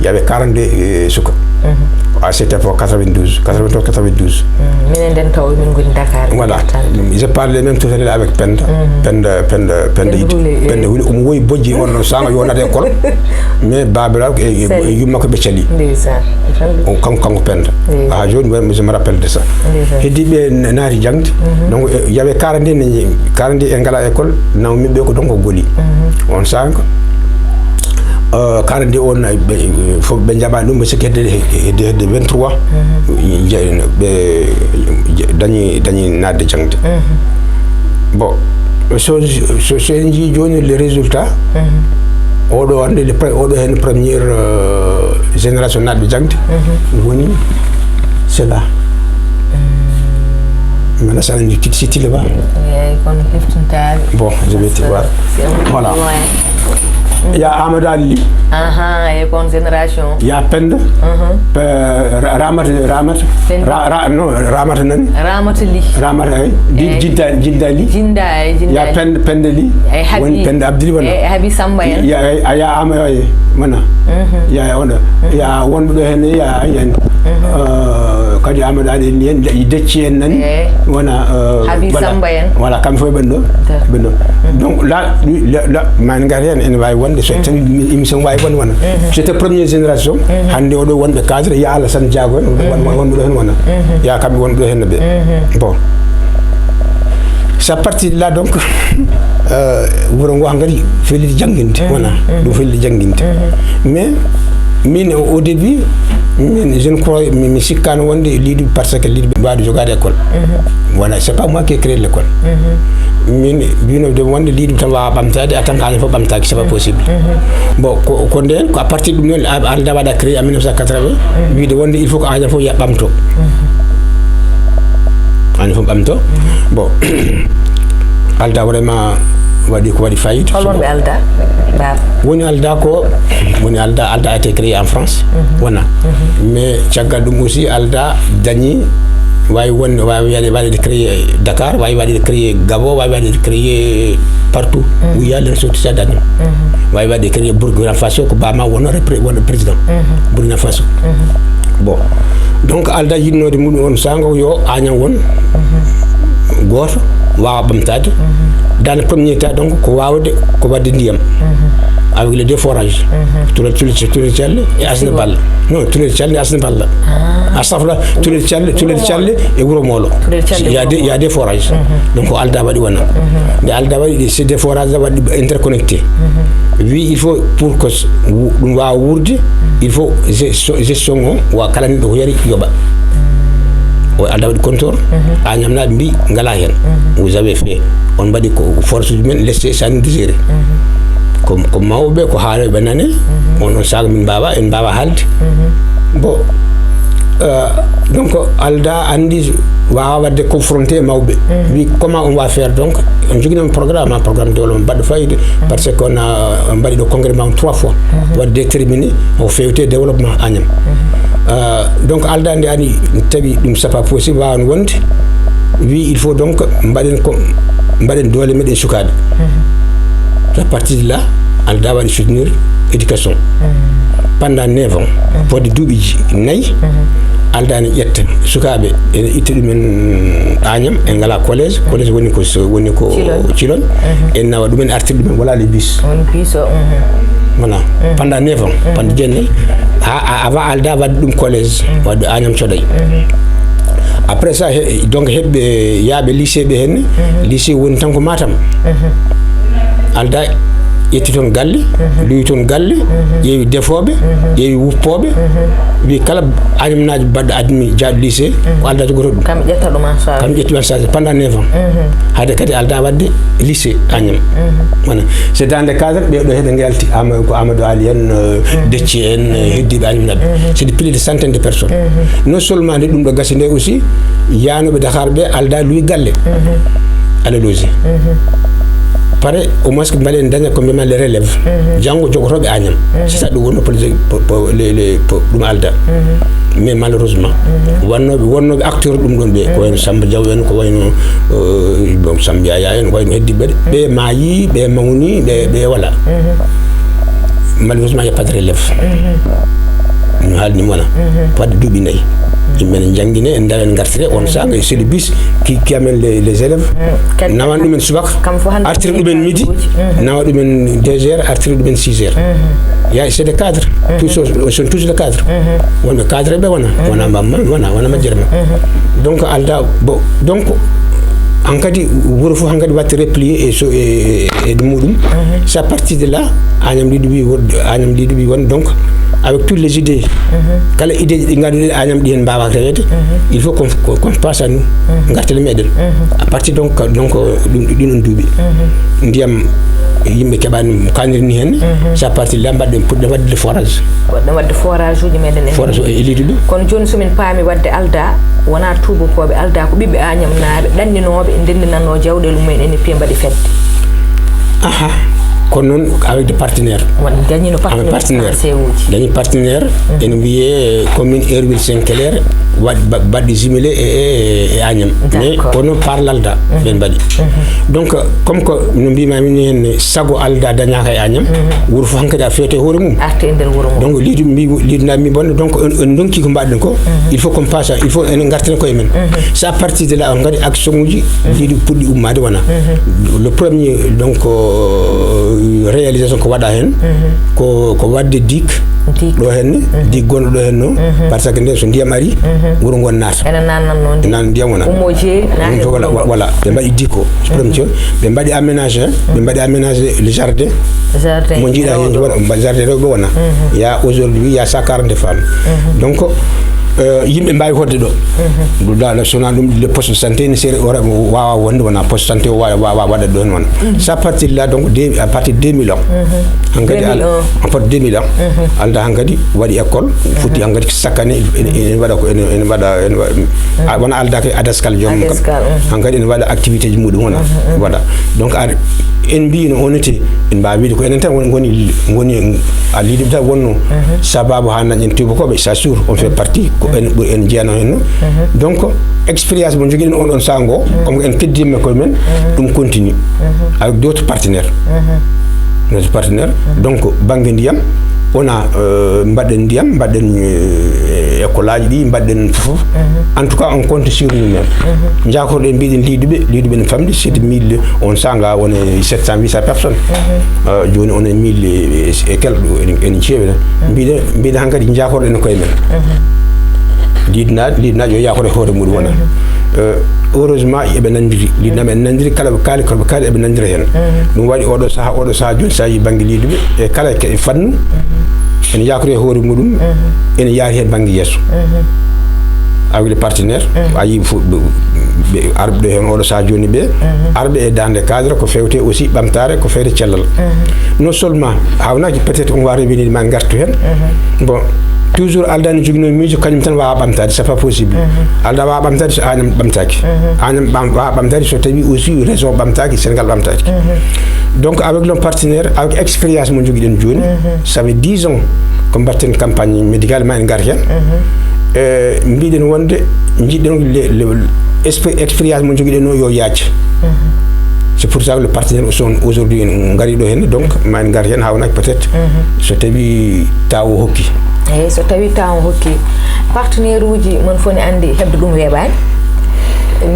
Il y avait quarante-deux, euh, suka. À cette époque, quatre-vingt-douze, quatre-vingt-douze, quatre-vingt-douze. Minen nden taw min ngoni Dakar. Voilà. Je parlais même tout à l'heure avec Penda. Penda, Penda, Penda Penda Wuli, eh. Penda Wuli, omo woyi bojji on no sanga yo naat école. Mais babiraɗo e, e, e yumma ko ɓe cali. Ndeysaan. O kanko, kanko Penda. Ndeysaan. Ha joni, moi, je me rappelle de ça. Ndeysaan. Heddi ɓe na-, naati jangde. Donc, eh, il y avait quarante et un, quarante et un ngala école, nawmi ɓe ko donc Goli. On sanga, euh, quarante et un on, ɓe, fof ɓe jaɓani ɗum, ɓe sikki hedde, hedde, hedde vingt-trois. Je-, ɓe je-, dañi, dañi naatde jangde. Bon, so, so, so en njii jooni le résultat, oɗo hannde le pre-, oɗo heen première, euh, génération naatɓe jangde, woni cela. Mana sa anndi Titi Sitile ba? Eeyi, kono heftintaade. Bon, je vais te voir. Voilà. Ya Amadou Ali. Aha, e kon génération. Ya Penda. Pe-, Ra-, Ramata, Ramata. Penda. Ra-, Ra-, non, Ramata nani? Ramata Li. Ramata, ay. Di-, Jinda, Jinda Li. Jinda, ay, Jinda. Ya Penda, Penda Li. Ay, Habi. Woni Penda Abdili wona. Ay, Habi Samba en. Ya, ay, ay, ya Ama, ay, mana. Ya, ya, wona. Ya, wonɓe ɗo heen, ya, ay, en. Euh, kadi Amadou Ali en, en, i Decci en nani. Wona, euh, Habi voilà. Samba en. Voilà, kamɓe fof ɓen ɗo. Ɓen ɗo. Donc, là, lui, là, là, ma en ngar heen, ene waawi wonde, so tawi émission waawi wonde wona. C'était première génération. Hannde oɗo wonɓe cadre, ya Alassane Diago en, won-, won-, wonɓe ɗo heen wona. Ya kamɓe wonɓe ɗo heen no ɓe. Bon. Ça parti là, donc, euh, wuro ngo hankadi felliti jannginde, wona. Ɗum felliti jannginde. Mais, min, au début, min, je ne crois, mi, mi sikkaano wonde Liidu, parce que Liidu ɓe mbaawde jogaade école. Voilà, c'est pas moi qui ai créé l'école. Min mbino de wonde Liidu tan waawa ɓamtaade, en tant que Añam fof ɓamtaaki, c'est pas possible. Bon, ko, ko nden, ko à partir de ɗum noon, a-, Alda waɗa créé en mille neuf cent quatre-vingts, wiide wonde il faut que Añam fof ya ɓamto. Añam fof ɓamto. Bon, Alda vraiment waɗi ko waɗi fayida. Hol wonɓe Alda, Baaba? Woni Alda ko, woni Alda, Alda a été créé en France, wona. Mais caggal ɗum aussi, Alda dañi, waawi wonde, waawi waɗe, waɗe créé Dakar, waawi waɗe créé Gabon, waawi waɗe créé partout où il y a les ressortissants d'Añam. Waawi waɗe créé Burkina Faso, ko Baaba wona repré-, wona président Burkina Faso. Bon. Donc, Alda yiɗnoode mum on saanga yo Añam won gooto, waawa ɓamtaade. Dans le premier temps, donc, ko waawde, ko waɗde ndiyam. Avec les deux forages. Tulel, Tulel, Tulel Celle et Asna Balla. Non, Tulel Celle et Asna Balla. Astafurlah, Tulel Celle, Tulel Celle et Wuro Moolo. Tulel Celle, il y a deux, il y a deux forages. Donc, ko Alda waɗi wona. Nde Alda waɗi, c'est des forages waɗi interconnectés. Wi, il faut pour que s-, wu-, ɗum waawa wuurde, il faut ge-, so-, gestion o, wa kala neɗɗo ko yari yoɓa. O Alda waɗi contrôle, Añamnaaɓe mbi ngala heen. Vous avez fait. On mbaɗi ko force uji men laissé ça nous digérer. Ko, ko mawɓe, ko haalooɓe nane, on, on saaga min mbaawa, en mbaawa haalde. Bon, euh, donc, Alda anndi waawa waɗde confronté e mawɓe. Wi, comment on va faire donc? On jogii noon programme, un programme de développement baɗɗo fayida, parce que on a, on mbaɗi ɗo congrès mawɗo trois fois. Waɗi déterminé o fewte développement Agnam. Euh, donc, Alda nde ani tawi ɗum c'est pas possible, waawan wonde. wi il faut donc mbaɗen ko mbaɗen doole meɗen sukaaɓe. À partir de là, Alda waɗi soutenir éducation pendant neuf ans, fodde duuɓi nayi. Alda ne ƴetta sukaaɓe, ene itta ɗumen Agnam, en ngala collège. Collège woni ko so woni ko Cilon. En nawa ɗumen, artir ɗumen, wala les bus. Woni bus o. Voilà. Pendant neuf ans, pendant jeenayi, ha a- avant Alda waɗi ɗum collège, waɗi Agnam Coday. Après ça, he- donc heɓɓe yaaɓe lycée ɓe henne. Lycée woni tan ko Matam. Alda ƴetti toon galle, luwi toon galle, ƴeewi defooɓe, ƴeewi wuppooɓe, wi kala Agnamnaajo baɗɗo admis jaaɗo lycée, ko Alda jogotoo ɗum. Kam ƴetta ɗum en charge. Kam ƴetti en charge pendant neuf ans. Hade kadi Alda waɗde lycée Agnam. Voilà. C'est dans le cadre ɓe ɗo heɗe ngalti, Ama- ko Amadou Ali en, euh, Decci en, euh, heddiiɓe Agnamnaaɓe. C'est de plus de centaine de personnes. Non seulement nde ɗum ɗo gasi nde aussi, yaanooɓe Dakar ɓe Alda luwi galle. Alda logé. Pare au moins ko mbele en daña ko mbiyma les relèves. Janngo jogotooɓe Agnam. C'est ça ɗum wonno politique po- po- les- les- po- ɗum Alda. Mais malheureusement, wonnooɓe wonnooɓe acteur ɗum ɗon ɓe, ko wayno Samba Diaw en, ko wayno, euh, bon, Samba Yaya en, ko wayno heddiiɓe ɓe, ɓe maayi, ɓe mawni, ɓe ɓe voilà. Malheureusement, il n'y a pas de relève. No haalni mo wona. Fadde duuɓi nayi. Yimɓe ne njangine, en ndawa en ngartire, on sac, c'est le bus qui, qui amène les, les élèves. Nawan ɗumen subaka, artira ɗumen midi, nawa ɗumen deux heures, artira ɗumen six heures. Ya, c'est des cadres. Tous sont, sont tous des cadres. Wonɓe cadre ɓe wona, wona mbamma, wona, wona majjere ma. Donc, Alda, bon, donc, hankadi, wuro fof hankadi watta replier e so, e, e, e muɗum. C'est à partir de là, Agnam Lido wi won, Agnam Lido wi won, donc, avec toutes les idées, kala idée ɗi ngannduɗen Agnam ɗi heen mbaawaa reweede, il faut qu'on, qu'on, qu'on pense à nous, ngarten e meɗen. À partir donc, donc, ɗum, ɗiɗon duuɓi, ndiyam yimɓe keɓaani kaniri ni heen, c'est à partir de là mbaɗɗen puɗɗo waɗde forage. Waɗde, waɗde forage uji meɗen en. Forage o e Lido ɗum. Kono jooni so min paami waɗde Alda, wonaa tuubakooɓe Alda, ko ɓiɓɓe Agnamnaaɓe ɗanninooɓe, ndendinannoo jawɗeele mumen ene piya mbaɗi fedde. Aha, kono noon avec des partenaires. Won dañino partenaire, partenaire français uji. Dañi partenaire, ene wiyee commune Airville Saint Clair, waɗ- ba- baɗɗi jumelé e, e, e Agnam. Mais d'accord. Kono par l'Alda, ɓen mbaɗi. Donc, comme que no mbiymaa min heen, sago Alda dañaaka e Agnam, wuro fof hankadi a feete hoore mum. Arti e nder wuro mum. Donc, Lido mbi, Lido na mbi bonno, donc, on, on ndonki ko mbaɗɗen ko, il faut qu'on passe, il faut en ngarten koye men. C'est à partir de là, on ngari action uji, Lido puɗɗi ummaade wona. Le premier, donc, euh, réalisation ko waɗa heen, ko, ko waɗde digue, digue ɗo heen, digue gonɗo ɗo heen no, parce que nden so ndiyam ari, wuro ngon naata. Ene naatnannoo ndiyam. Naan ndiyam wona. Ummo jeeri, naata. Voilà, voilà. Ɓe mbaɗi digue ko, premier, ɓe mbaɗi aménagé, ɓe mbaɗi aménagé le jardin. Jardin mo njiiɗa heen, rewɓe. Wona, mba- jardin rewɓe wona. Il y a aujourd'hui, il y a cent quarante femmes. Donc, euh, yimɓe mbaawi hoɗde ɗo. Ɗum ɗa, so wonaa ɗum, le poste de santé ne seeri, ora, waawa wonde, wona poste de santé o waawa, waawa waɗa ɗon wona. Ça partir là, donc, de, à partir de deux mille un. Hankadi al- deux mille un. À partir de deux mille un. Alda hankadi waɗi école, foti hankadi sakkane, ene, ene waɗa ko, ene, ene waɗa, ene waɗa, a, wona Alda ke Adaskal joom mum kam. Adaskal. Hankadi ene waɗa activité ji muɗum wona. Voilà. Donc, ar, en mbiino on était, en mbaawi wiide ko enen tan woni, ngoni, ngoni a Lido tan wonno sababu haa dañen tuubakooɓe, ça sûr, on fait partie, ko en ɓuri en jeyanoo heen no. Donc, expérience mo njogiɗen on, on sac ngo, comme en keddiima koye men, ɗum continue avec d'autres partenaires. D'autres partenaires. Donc, bannge ndiyam, wona, euh, mbaɗɗen ndiyam, mbaɗɗen, euh, école aji ɗi, mbaɗɗen fof. En tout cas, on compte sur nous-mêmes. Njakorɗen, mbiɗen Lidoɓe, Lidoɓe ne famɗi, c'est de mille, on sac nga woni sept cent, huit cent personnes. Euh, jooni on e mille et, et quelques, en, en ceewi tan. Mbiɗen, mbiɗen hankadi njakorɗen koye men. Lido na, Lido na yo yakoro e hoore muɗum wona. Euh, heureusement, eɓe nandiri. Lido na ɓe nandiri, kala ɓe kaali, kala ɓe kaali, eɓe nandira heen. Ɗum waɗi oɗo saha, oɗo saha jooni, sa yi bannge Lidoɓe, e kala ke fannu, ene yakori e hoore muɗum, ene yaari heen bannge yeeso. Avec les partenaires, a yi fof, ɓe, ɓe arɓe ɗo heen oɗo saha jooni ɓe, arɓe e daande cadre ko fewte aussi ɓamtaare, ko fewte cellal. Non seulement, hawnaaki peut-être on va revenir ma ngartu heen. Bon, toujours Alda ne joginoo miijo, kañum tan waawa ɓamtaade, c'est pas possible. Alda waawa ɓamtaade so Agnam ɓamtaaki. Agnam ɓam-, waawa ɓamtaade so tawi aussi région ɓamtaaki, Sénégal ɓamtaaki. Donc, avec nos partenaires, avec expérience mo jogiɗen jooni, ça fait dix ans ko mbaɗten campagne médicale ma en ngar heen. E, mbiɗen wonde, njiɗɗen le, le, expe- expérience mo jogiɗen o yo yaac. C'est pour ça que le partenaire sont aujourd'hui en ngari ɗo henne, donc ma en ngar heen, haawnaaki peut-être so tawi tawo hokki. Eyi, so tawi tawo hokki. Partenaire uji, mon fof ne anndi, heɓde ɗum weeɓaani.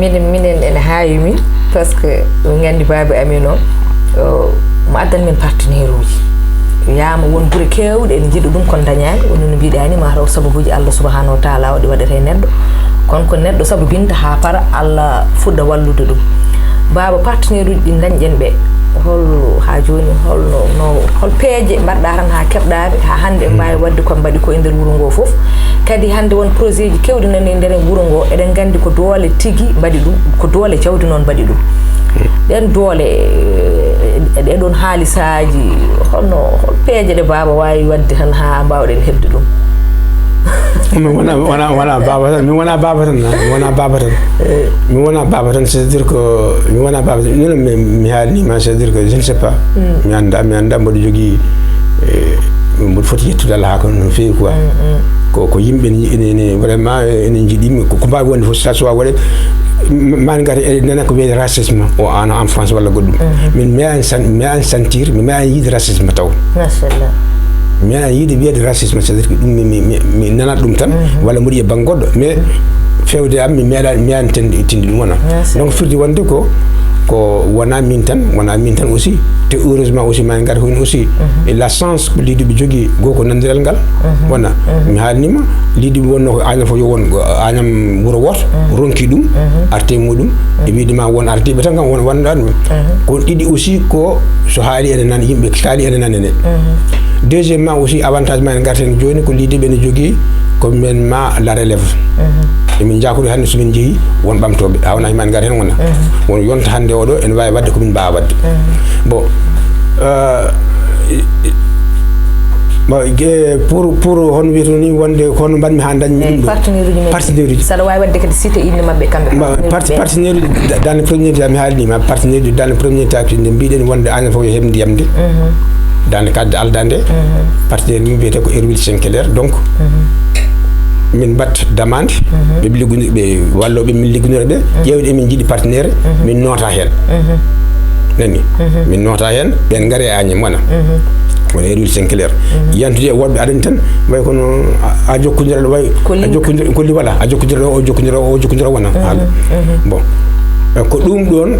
Minen, minen ene haawi min, parce que min nganndi baaba amin o, o, mo addan min partenaire uji. Yaama won gure keewɗe ene njiɗa ɗum, kono dañaani. Woni no mbiɗaa ni, ma taw sababuuji Allah subhanahu wa taala o ɗi waɗata e neɗɗo. Kono ko neɗɗo sababinta haa para, Allah fuɗɗa wallude ɗum. Baaba, partenaire uji ɗi ndañɗen ɓe, hol haa jooni, hol no, no, hol peeje mbaɗɗaa tan haa keɓɗaa ɓe, haa hannde en mbaawi waɗde ko mbaɗi ko e nder wuro ngo fof? Kadi hannde won projet ji keewɗi nani e nder wuro ngo, eɗen nganndi ko doole tigi mbaɗi ɗum, ko doole jawdi noon mbaɗi ɗum. Ɗeen doole, e, e ɗee ɗoon haalisaaji, holno, hol peeje ɗe baaba waawi waɗde tan haa mbaawɗen heɓde ɗum? Min wona, wona, wona baaba tan, min wona baaba tan, ah, mi wona baaba tan. Eh. Mi wona baaba tan, c'est-à-dire que mi wona baaba tan. Minen mi, mi haalni ma, c'est-à-dire que je ne sais pas. Mm. Mi annda, mi annda mboɗo jogii, eh, mboɗo foti yettude Allah haa kono no feewi quoi. Mm, mm. Ko, ko yimɓe ne, ene, ene vraiment, eh, ene njiɗi mi, ko, ko mbaawi wonde fof, ça soit waɗe, m-, ma en ngar e nana ko wiyete racisme o en, en France walla goɗɗum. Mhm. Min mi an san-, mi an sentir, mi, mi an yiide racisme taw. Machallah. Mi an yiide wiyede racisme, c'est-à-dire que ɗum mi, mi, mi, mi nanat ɗum tan, mhm, walla mboɗo yiya bannge goɗɗo. Mais feewde am, mi meeɗa, mi an tindi, tindi ɗum wona. Machallah. Donc firti wonde ko, ko wona min tan, wona min tan aussi. Te heureusement aussi, ma en ngar heen aussi. Mhm. Et la chance ko Liiduɓe jogii, goo ko nanndiral ngal. Mhm. Wona, mhm, mi haalnima, Liiduɓe wonno ko Agnam fof yo won, ko Agnam wuro wooto, mhm, ronki ɗum, mhm, arte muɗum, e wiide ma won ardiiɓe tan kam won wonɗa ɗum. Mhm. Ko ɗiɗi aussi ko so haali ene nan, yimɓe kaali ene nanene. Mhm. Deuxièmement aussi, avantage ma en ngarten jooni ko Liiduɓe ene jogii ko men ma la relève. Mhm. Emin njaakori hannde so min njehi won ɓamtooɓe, a wona hima en ngar heen wona. Mhm. Won yonta hannde oɗo ene waawi waɗde ko min mbaawa waɗde. Mhm. Bon, euh, bon, ge-, pour, pour hono wiyeteno ni wonde ko hono mbaɗmi haa dañmi ɗum ɗo. Partenaire uji men. Partenaire uji. Saɗa waawi waɗde kadi cité inne maɓɓe kamɓe. Partenaire uji da-, dans le premier temps mi haalni ma partenaire uji dans le premier temps nde mbiɗen wonde aña fof yo heɓ ndiyam nde. Mhm. Dans le cadre de Alda nde. Mhm. Partenaire min wiyete ko Erwil Sinclair. Donc, mhm, min mbaɗ demande, mhm, ɓe ligguno-, ɓe walloɓe min liggunora ɓe, mhm, ƴeewde emin njiɗi partenaire, mhm, min noota heen. Mhm. Nani? Mhm. Min noota heen, ɓen ngari e Agnam wona. Mhm. Wona Erwil Sinclair. Mhm. Yantude e woɗɓe aɗani tan, way kono a, a jokkondira ɗo, way ko a link. Jokkondir-, ko li-, voilà, a jokkondira ɗo, o jokkondira o, o jokkondira wona. Mhm. Haala. Mhm. Bon. Eh, ko ɗum ɗoon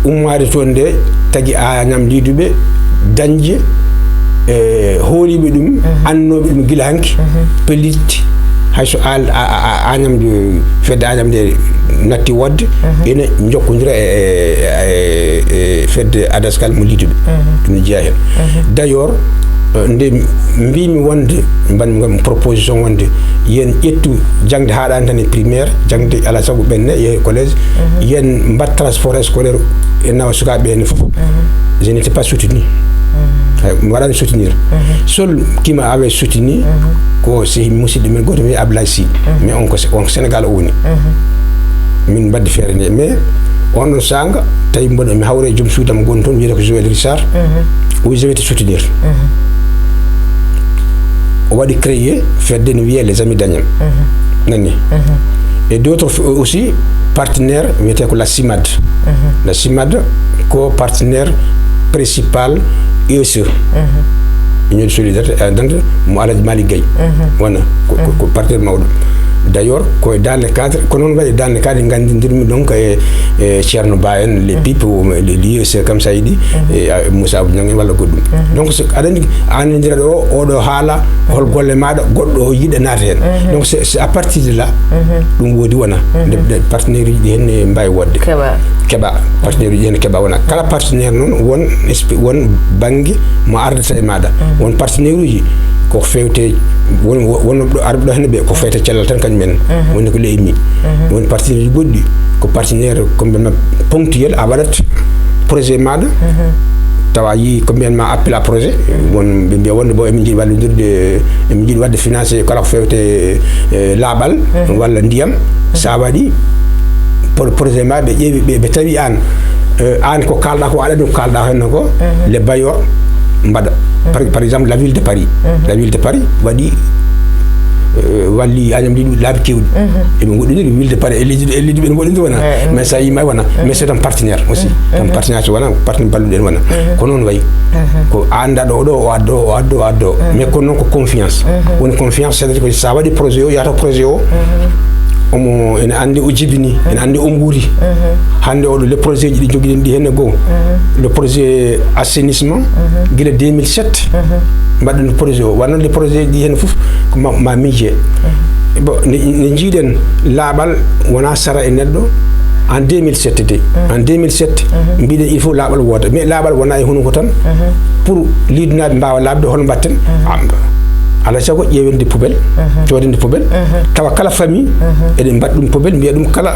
ummaade toon nde tagi Agnam Liiduɓe dañde, e hooliiɓe ɗum, mhm, annooɓe ɗum gila hanki, mhm, pellitte, hay so al-, a, a, a, Agnam de, fedde Agnam nde natti woɗde, mhm, ene njokkondira e, e, e, e fedde Adaskal mo Liiduɓe. Mhm. Ɗum ne jeyaa heen. Mhm. D'ailleurs, eh, nde mbimi wonde, mbaɗmi ngam proposition wonde, yen ƴettu jaŋde haaɗaani tan e primaire, jaŋde alaa sago ɓenne, yehe collège, mhm, yen mbaɗ transport scolaire e nawa sukaaɓe heen fof. Mhm. Je n'étais pas soutenu. Mhm. Hay, mi waɗaani soutenir. Mhm. Seul qui m'a avait soutenu, mhm, ko si musidɗo men gooto wiyee Ablaye Sy. Mhm. Mais on ko, on ko Sénégal o woni. Mhm. Min mbaɗde feere nde. Mais on ɗon saanga, tawi mboɗo, mi hawre e joom suudu am gonɗo toon, wiyetee ko Joël Richard. Mhm. O wi, je vais te soutenir. Mhm. O waɗi créé fedde no wiyee les Amis d'Agnam. Mhm. Nani? Mhm. Et d'autres f-, aussi partenaires wiyetee ko la CIMAD. Mhm. La CIMAD ko partenaire principal U S E. Mhm. Union de solidarité et d'entente mo Alhaji Malick Gaye. Mhm. Wona ko, ko, ko, mhm, partenaire mawɗo. D'ailleurs, ko dans le cadre, ko noon waɗi dans le cadre nganndindirmi donc e, e Ceerno Ba en, les, mhm, pipes, les, les U S E kam Saydi, mhm, e, a, Moussa Abou Niang en walla goɗɗum. Mhm. Donc, so aɗa anndi, a anndindira ɗo, oɗo haala, hol golle maaɗa, goɗɗo o yiɗa naata heen. Mhm. Donc, c'est, c'est à partir de là, mhm, ɗum woodi wona. Mhm. Nde, nde partenaire uji ɗi heen ne mbaawi woodde. Keɓa. Keɓa. Partenaire uji heen keɓa wona. Kala partenaire noon won espe-, won bannge mo ardata e maaɗa. Mhm. Won partenaire uji ko feewte, won, won ɗo arɓe ɗo heen ɓe ko feewte cellal tan kañum en. Mhm. Woni ko les amis. Mhm. Won partenaire uji goɗɗi ko partenaire ko mbiyatmi ponctuel, a waɗat projet maaɗa, mhm, tawa a yii ko mbiyan ma appel à projet, won ɓe mbiya wonde bon emin njiɗi wallidirde, emin njiɗi waɗde financé kala ko feewte, eh, laaɓal, mhm, walla ndiyam. Mhm. Sa waɗi pro-, projet ma, ɓe ƴeewi, ɓe, ɓe tawi aan, eh, aan ko kaalɗa ko, aɗa anndi ko kaalɗa heen ko, mhm, les bailleurs mbaɗa. Par, mhm, par exemple, la ville de Paris. Mhm. La ville de Paris waɗi walli Agnam Liidu laabi keewɗi. Eɓe ngoɗɗondiri wilde paɗe e leydi, e leydi ɓe ngoɗɗondiri wona. Mais so a yima wona, mais c'est un partenaire aussi. Un partenaire so wona partenaire balluɗo en wona. Ko noon wayi. Ko a annda ɗo, ɗo o addo, o addo, o addo. Mais kono noon ko confiance. Woni confiance, c'est-à-dire que sa waɗi projet o, yahata projet o, omo ene anndi o jibini, ene anndi o nguuri. Hannde oɗo, le projet ji ɗi jogiɗen ɗi henne goo. Le projet assainissement, gila deux mille sept, mbaɗɗen projet o. Wano le projet ji ɗi henne fof, ko ma, ma miije. Bon, ne, ne jiiɗen laaɓal wona sara e neɗɗo en deux mille sept de. En deux mille sept, mbiɗen il faut laaɓal wooda. Mais laaɓal wona e hunuko tan. Pour liidunaaɓe mbaawa laaɓde, hono mbaɗten? Am, alaa sago ƴeewende poubelle, coodende poubelle, tawa kala famille, eɗen mbaɗa ɗum poubelle, mbiya ɗum kala,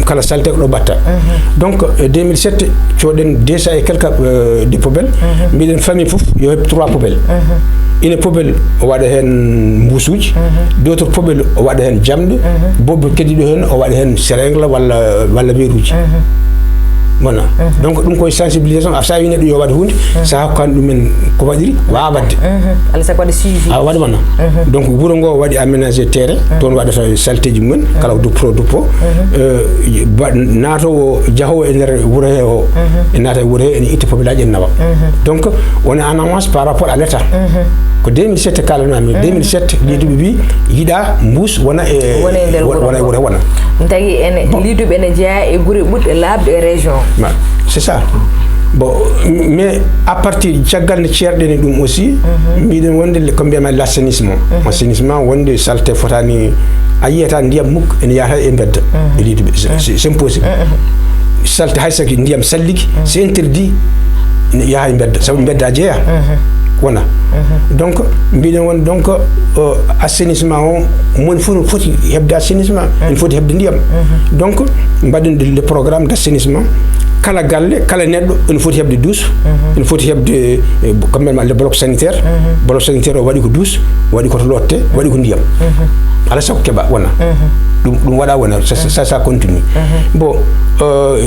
kala salte ko ɗo mbatta. Donc, e deux mille sept, coodɗen deux cents et quelques, euh, de poubelle, mbiɗen famille fof yo heɓ trois poubelle. Ina poubelle o waɗa heen mbusuuji, d'autres poubelle o waɗa heen jamɗe, bobbe keddiiɗo heen o waɗa heen seringue walla, walla weeruuji. Voilà. Donc, ɗum koye sensibilisation, a, so a wi neɗɗo yo waɗ huunde, so a hokkaani ɗumen ko waɗiri, waawa waɗde. Alaa sago waɗa suivi. A waɗi wona. Donc, wuro ngo waɗi aménagé terrain, toon waɗata salteeji mumen, kala ko duppo, duppo. Euh, ba-, naatoowo, jahoowo e nder wuro he o, e naata e wuro he, ene itta poubelle aji, ene nawa. Donc, on est en avance par rapport à l'État. Ko deux mille sept kalanami, deux mille sept, leydi ɓe mbi yiɗa mbuus wona e, wona e nder wuro, wona e wuro, wona. Tagi ene, bon, liiduɓe ene jeyaa e gure ɓurɗe laaɓde e région. Ma, c'est ça. Bon, mais à partir, caggal nde ceerɗen e ɗum aussi, mbiɗen wonde le, ko mbiyama l'assainissement. Assainissement, wonde salte fotaani, a yiyata ndiyam mukk ene yahata e mbedda. E leydi ɓe, c'est, c'est impossible. Salte, hay so ndiyam salliki, c'est interdit, ene yaha e mbedda, sabu mbedda jeeya. Wona. Donc, mbiɗen won, donc, euh, assainissement o, moni fof no foti heɓde assainissement, ene foti heɓde ndiyam. Donc, mbaɗen le programme d'assainissement. Kala galle, kala neɗɗo ene foti heɓde douche, ene foti heɓde, eh, kamɓe ma, le bloc sanitaire. Bloc sanitaire o waɗi ko douche, waɗi ko to lotte, waɗi ko ndiyam. Alaa sago keɓa wona. Ɗum, ɗum waɗa wona, ça, ça, ça continue. Bon, euh,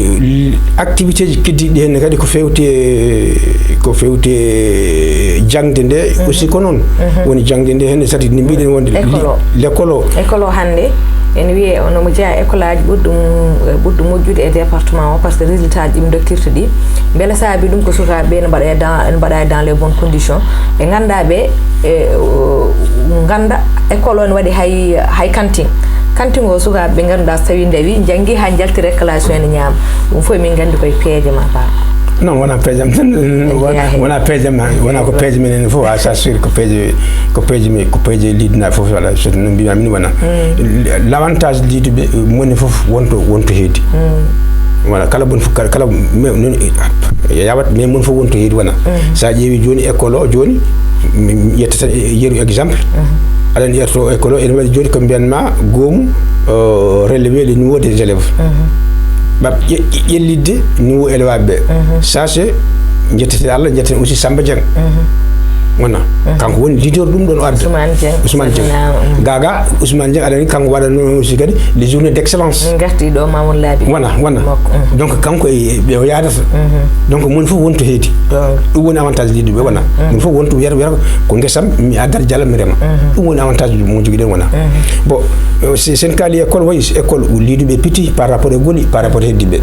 activité ji keddiiɗi heen kadi ko fewte, ko fewte jaŋde nde aussi ko noon. Woni jaŋde nde heen, sati nde mbiɗen wonde li-, l'école o. École o hannde, ene wiyee omo jeyaa école aji ɓurɗi mo-, ɓurɗi moƴƴude e département o, par ce que résultat ji ɗi mi ndokkirta ɗi. Mbele saabi ɗum ko sukaaɓe ɓe ne mbaɗa e dans, ne mbaɗa e dans les bonnes conditions. Ɓe ngannduɗaa ɓe, e, o, ngannda école o ne waɗi hay, hay kantin. Kantin o sukaaɓe ɓe ngannduɗaa so tawi ndawi, njanngi haa njalti récréation ene ñaama. Ɗum fof min nganndi koye peeje ma, Ba. Non, wona peeje am tan, wona, wona peeje am, wona ko peeje men enen fof, ah, ça sûr ko peeje, ko peeje men, ko peeje liidnaa fof, voilà, surtout no mbiymi min wona. L'avantage liiduɓe, moni fof wonto, wonto heedi. Voilà, kala moni fof, kala, kala, mais, non, yawat, mais moni fof wonto heedi wona. Sa ƴeewi jooni école o, jooni, mi, mi ƴetta tan e, e yeru exemple. Aɗa anndi ƴetto école o, ene waɗi jooni ko mbiyanma goomu, euh, relever le niveau des élèves. Ɓa ƴe-, ƴe-, ƴellitde niveau élève ɓe. Ça, c'est, njetteten Allah, njetteten aussi Samba Dieng. Wona. Kanko woni leader ɗum ɗon o adda. Ousmane Dieng. Ousmane Dieng. Gaga, Ousmane Dieng, aɗa anndi kanko waɗa noon aussi kadi les journées d'excellence. Min ngarti ɗo Mamoun Laabi. Wona, wona. Donc, kanko e, e, ɓe o yahdata. Donc, moni fof wonto heedi. Ɗum woni avantage leader ɓe, wona. Moni fof wonto wiyata, wiyata ko ngesam, mi addat jala mi rema. Ɗum woni avantage mo jogiɗen, wona. Bon, euh, si, sen kaali école, wayi école liiduɓe piti par rapport e goli, par rapport e heddiɓe.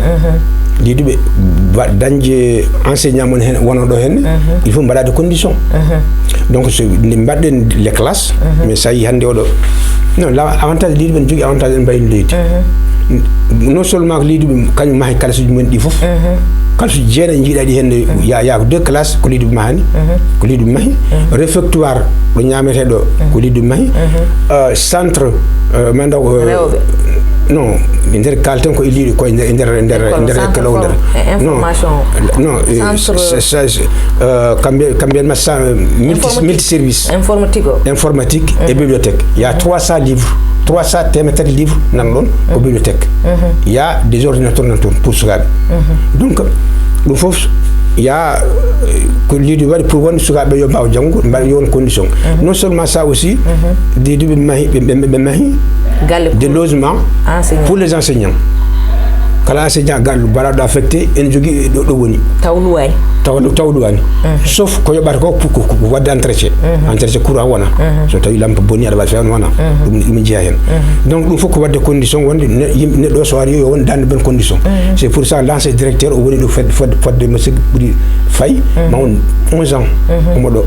Liiduɓe ba-, dañde enseignant mon hen, wonoɗo hen, il faut mbaɗade condition. Donc, so nde mbaɗɗen les classes, mais sa yi hannde oɗo, non, la, avantage liiduɓe ne jogii avantage en mbayno leydi. Non seulement ko liiduɓe kañum mahi kalasuji mumen ɗi fof, kalasuji jeenayi jiiɗaɗi hannde, ya, ya ko deux classes ko liiduɓe mahani, ko liiduɓe mahi. Réfectoire ɗo ñaametee ɗo, ko liiduɓe mahi. Euh, centre, euh, manda ko, euh, rewɓe. Non, e nder kalten ko e liiɗo, ko e nder, e nder, e nder, e nder école o nder. Non, non, euh, centre, euh, kamɓe, kamɓe ma sa-, multi-, informatique. Multiservice. Informatique o. Informatique et bibliothèque. Il y a trois cents livres, trois cents, teemedere livres nan ɗon ko bibliothèque. Il y a des ordinateurs nan toon pour sukaaɓe. Donc, ɗum fof, ya, euh, ko liidu waɗi pour wonde sukaaɓe yo mbaaw janngo, mbaɗa yo won condition. Non seulement ça aussi, liidu ɓe mahi, ɓe, ɓe, ɓe mahi des logements pour les enseignants. Kala enseignant ga-, baɗaɗo affecté, ene jogii ɗo, ɗo woni. Taw luwaani. Taw, taw luwaani. Sauf ko yoɓata ko, ko, ko, ko waɗde entretien. Entretien courant wona. So tawi lampe boni, aɗa waɗa feewde wona. Ɗum, ɗum jeyaa heen. Donc, ɗum fof ko waɗde condition wonde ne-, yimɓe, neɗɗo o so ari yo won dans de bonnes conditions. C'est pour ça, l'ancien directeur o woni ɗo fed-, fed-, fodde mo sikki ɓuri fay, ma won onze ans omo ɗo.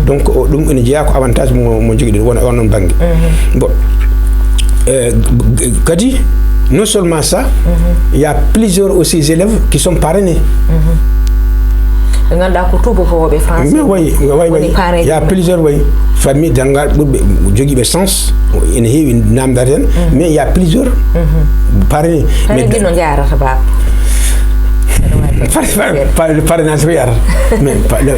Donc, o, ɗum ene jeyaa ko avantage mo, mo jogii ɗo, wona on, on bannge. Bon, euh, g-, g-, kadi, non seulement ça, il y a plusieurs aussi élèves qui sont parrainés. Ɓe ngannduɗaa ko tuubakooɓe français. Mais oui, oui, oui. Woni parrainés. Il y a plusieurs, oui. Famille, danngal ɓurɓe jogiiɓe chance, ene heewi namdal heen, mais il y a plusieurs parrainés. Mais ɗin no njaarata, baaba? Par-, par-, par-, parrainage ko yarata. Mais pa-, le,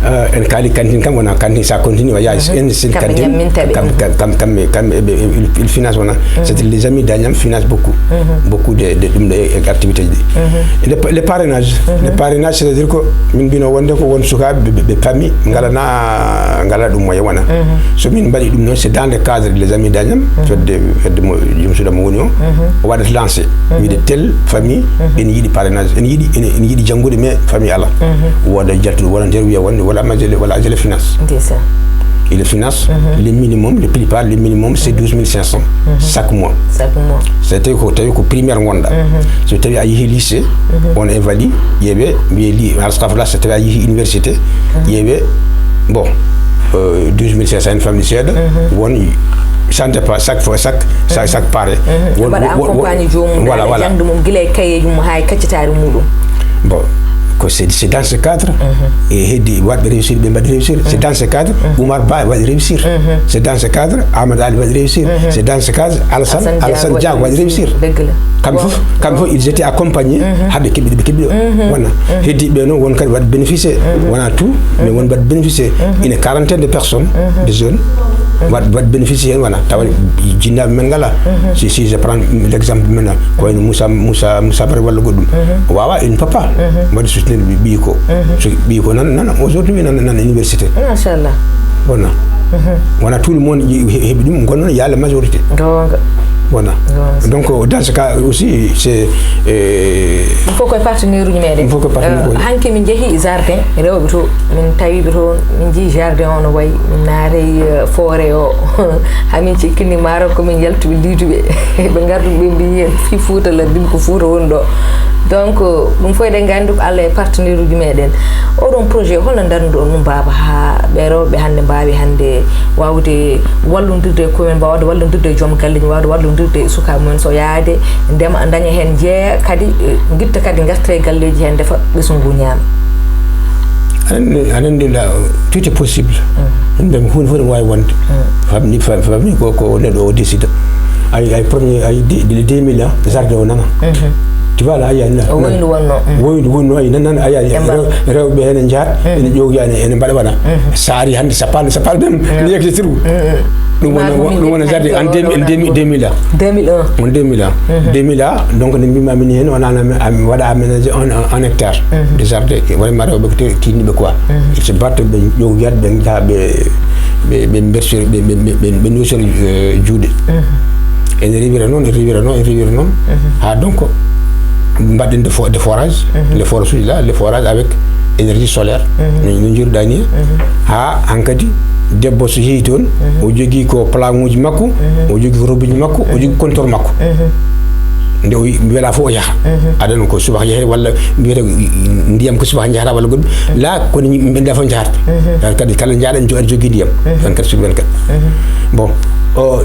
euh, en kaali cantine kam, wona cantine, ça continue, wa yaji, en sin cantine, kam, kam, kam, kam, kam, il, il finance, wona. C'est les amis d'Agnam finance beaucoup. Beaucoup de, de, ɗum ɗo e, e activité ji ɗi. Le pa-, le parrainage, le parrainage, c'est-à-dire que min mbino wonde ko won sukaaɓe ɓe, ɓe, ɓe pami, ngalana, ngala ɗum moyen wona. So min mbaɗi ɗum noon, c'est dans le cadre des amis d'Agnam, fedde, fedde mo, joom suudu am woni o, o waɗata lancé. Wiide tel famille, ene yiɗi parrainage, ene yiɗi, ene, ene yiɗi janngude, mais famille ala. Wooda jaltuɗo volontaire wiya wonde, voilà, ma je le, voilà, je le finance. Ndeysaan. Il finance, le minimum, le plupart, le minimum, c'est douze mille cinq cents chaque mois. Chaque mois. So tawi ko, tawi ko primaire ngonɗa. So tawi a yehi lycée, on évalue, ƴeewe, mbiye li-, astafurlah, so tawi a yehi université, ƴeewe, bon, euh, douze mille cinq cents ene famɗi seeɗa, won ça dépend, chaque fois, chaque, chaque, chaque pare. Won, mbaɗa won, won, accompagné joomum, voilà, voilà. Jangde mum, gila e cahier mum, haa e kaccitaare muɗum. Bon, ko c'est, c'est dans ce cadre, e heddi waɗɓe réussir, ɓe mbaɗi réussir. C'est dans ce cadre, Oumar Ba waɗi réussir. C'est dans ce cadre, Amadou Ali waɗi réussir. C'est dans ce cadre, Alassane, Alassane Dia waɗi réussir. Dëgg la. Kamɓe fof, kamɓe fof, ils étaient accompagnés, haa ɓe keɓɓi, ɓe keɓɓi ɗo. Wona. Heddi ɓe noon, won kadi waɗi bénéficié. Wona tout, mais won waɗi bénéficié. Une quarantaine de personnes, de jeunes, waɗi, waɗi bénéficié heen, wona. Tawa jinnaaɓe men ngala. Si, si je prends l'exemple maintenant, ko wayno Moussa, Moussa, Moussa Barry walla goɗɗum. O waawaa, il ne peut pas. Waɗi soutenir ɓi-, ɓiyi ko. So ɓiyi ko nan, nan, aujourd'hui nan, nan université. Machallah. Wona. Wona tout le monde he-, he-, heɓi ɗum, kono noon, il y a la majorité. Goonga. Wona. Goonga. Donc, dans ce cas aussi, c'est, euh, il faut que partenaire uji meɗen. Il faut que partenaire uji. Euh, hanki min njehi jardin, rewɓe to, min tawi ɓe toon, min njii jardin o no wayi, min naati, euh, forêt o, haa min cikkini maaro ko min yaltuɓe liiduɓe. Ɓe ngarduɓe, ɓe mbii heen fii Fuuta la, ɗum ko Fuuta woni ɗo. Donc, ɗum fof eɗen nganndi ko Allah e partenaire uji meɗen. Oɗon projet, holno ndaarnuɗon ɗum, baaba, haa ɓee rewɓe hannde mbaawi hannde waawde wallondirde e koye mum, waawde wallondirde e joom galle mum, waawde wallondirde e sukaaɓe mum, so yahde ndema, daña heen jeeya kadi, eh, ngitta kadi ngarta e galleeji heen, ndefa ɓesngu ngu ñaama? Aɗa anndi, aɗa anndi la, tout est possible. Min mbiyatmi huunde fof ene waawi wonde. Famɗi, fa-, famɗi ko, ko neɗɗo o décide. Ay, ay premier, ay di-, di-, deux mille ans, jardin o nana. Tu vois là, ay, ay, na-, o woyndu wonno. Woyndu wonno, ay, nan, nan, ay, ay, rew-, rewɓe heen njahat, ene ƴoogii, ene, ene mbaɗa, waɗa. So ari hannde, ça parle, ça parle même, ene yekki sirgu. Ɗum woni, ɗum woni jardin en deux mille, en deux mille, deux mille un. Deux mille un. En deux mille un. Deux mille un, donc, nde mbiymi min heen, on a, am-, waɗa aménagé un, un, un hectare de jardin. Vraiment, rewɓe ko te-, tinniiɓe quoi. Ils se battent, ɓe ƴoogii, ɓe njaha, ɓe, ɓe, ɓe mbersira, ɓe, ɓe, ɓe, ɓe, ɓe nusira, euh, juuɗe. Ene rewira noon, ene rewira noon, ene rewira noon. Haa donc, mbaɗen des fo-, des forages, les forages là, les forages avec énergie solaire. No, no njiiruɗaa ni. Haa hankadi, debbo so yehi toon, o jogii ko planguuji makko, o jogii ko robinet makko, o jogii compteur makko. Nde o yi-, welaa fof o yaha. Adan ko subaka yahata walla mbiyata ndiyam ko subaka njahata walla goɗɗum. La, kono yimɓe mbiɗa fof njahata. Tan kadi kala njahɗo en jo-, aɗa jogii ndiyam. Tan kadi sur vingt-quatre. Bon, o,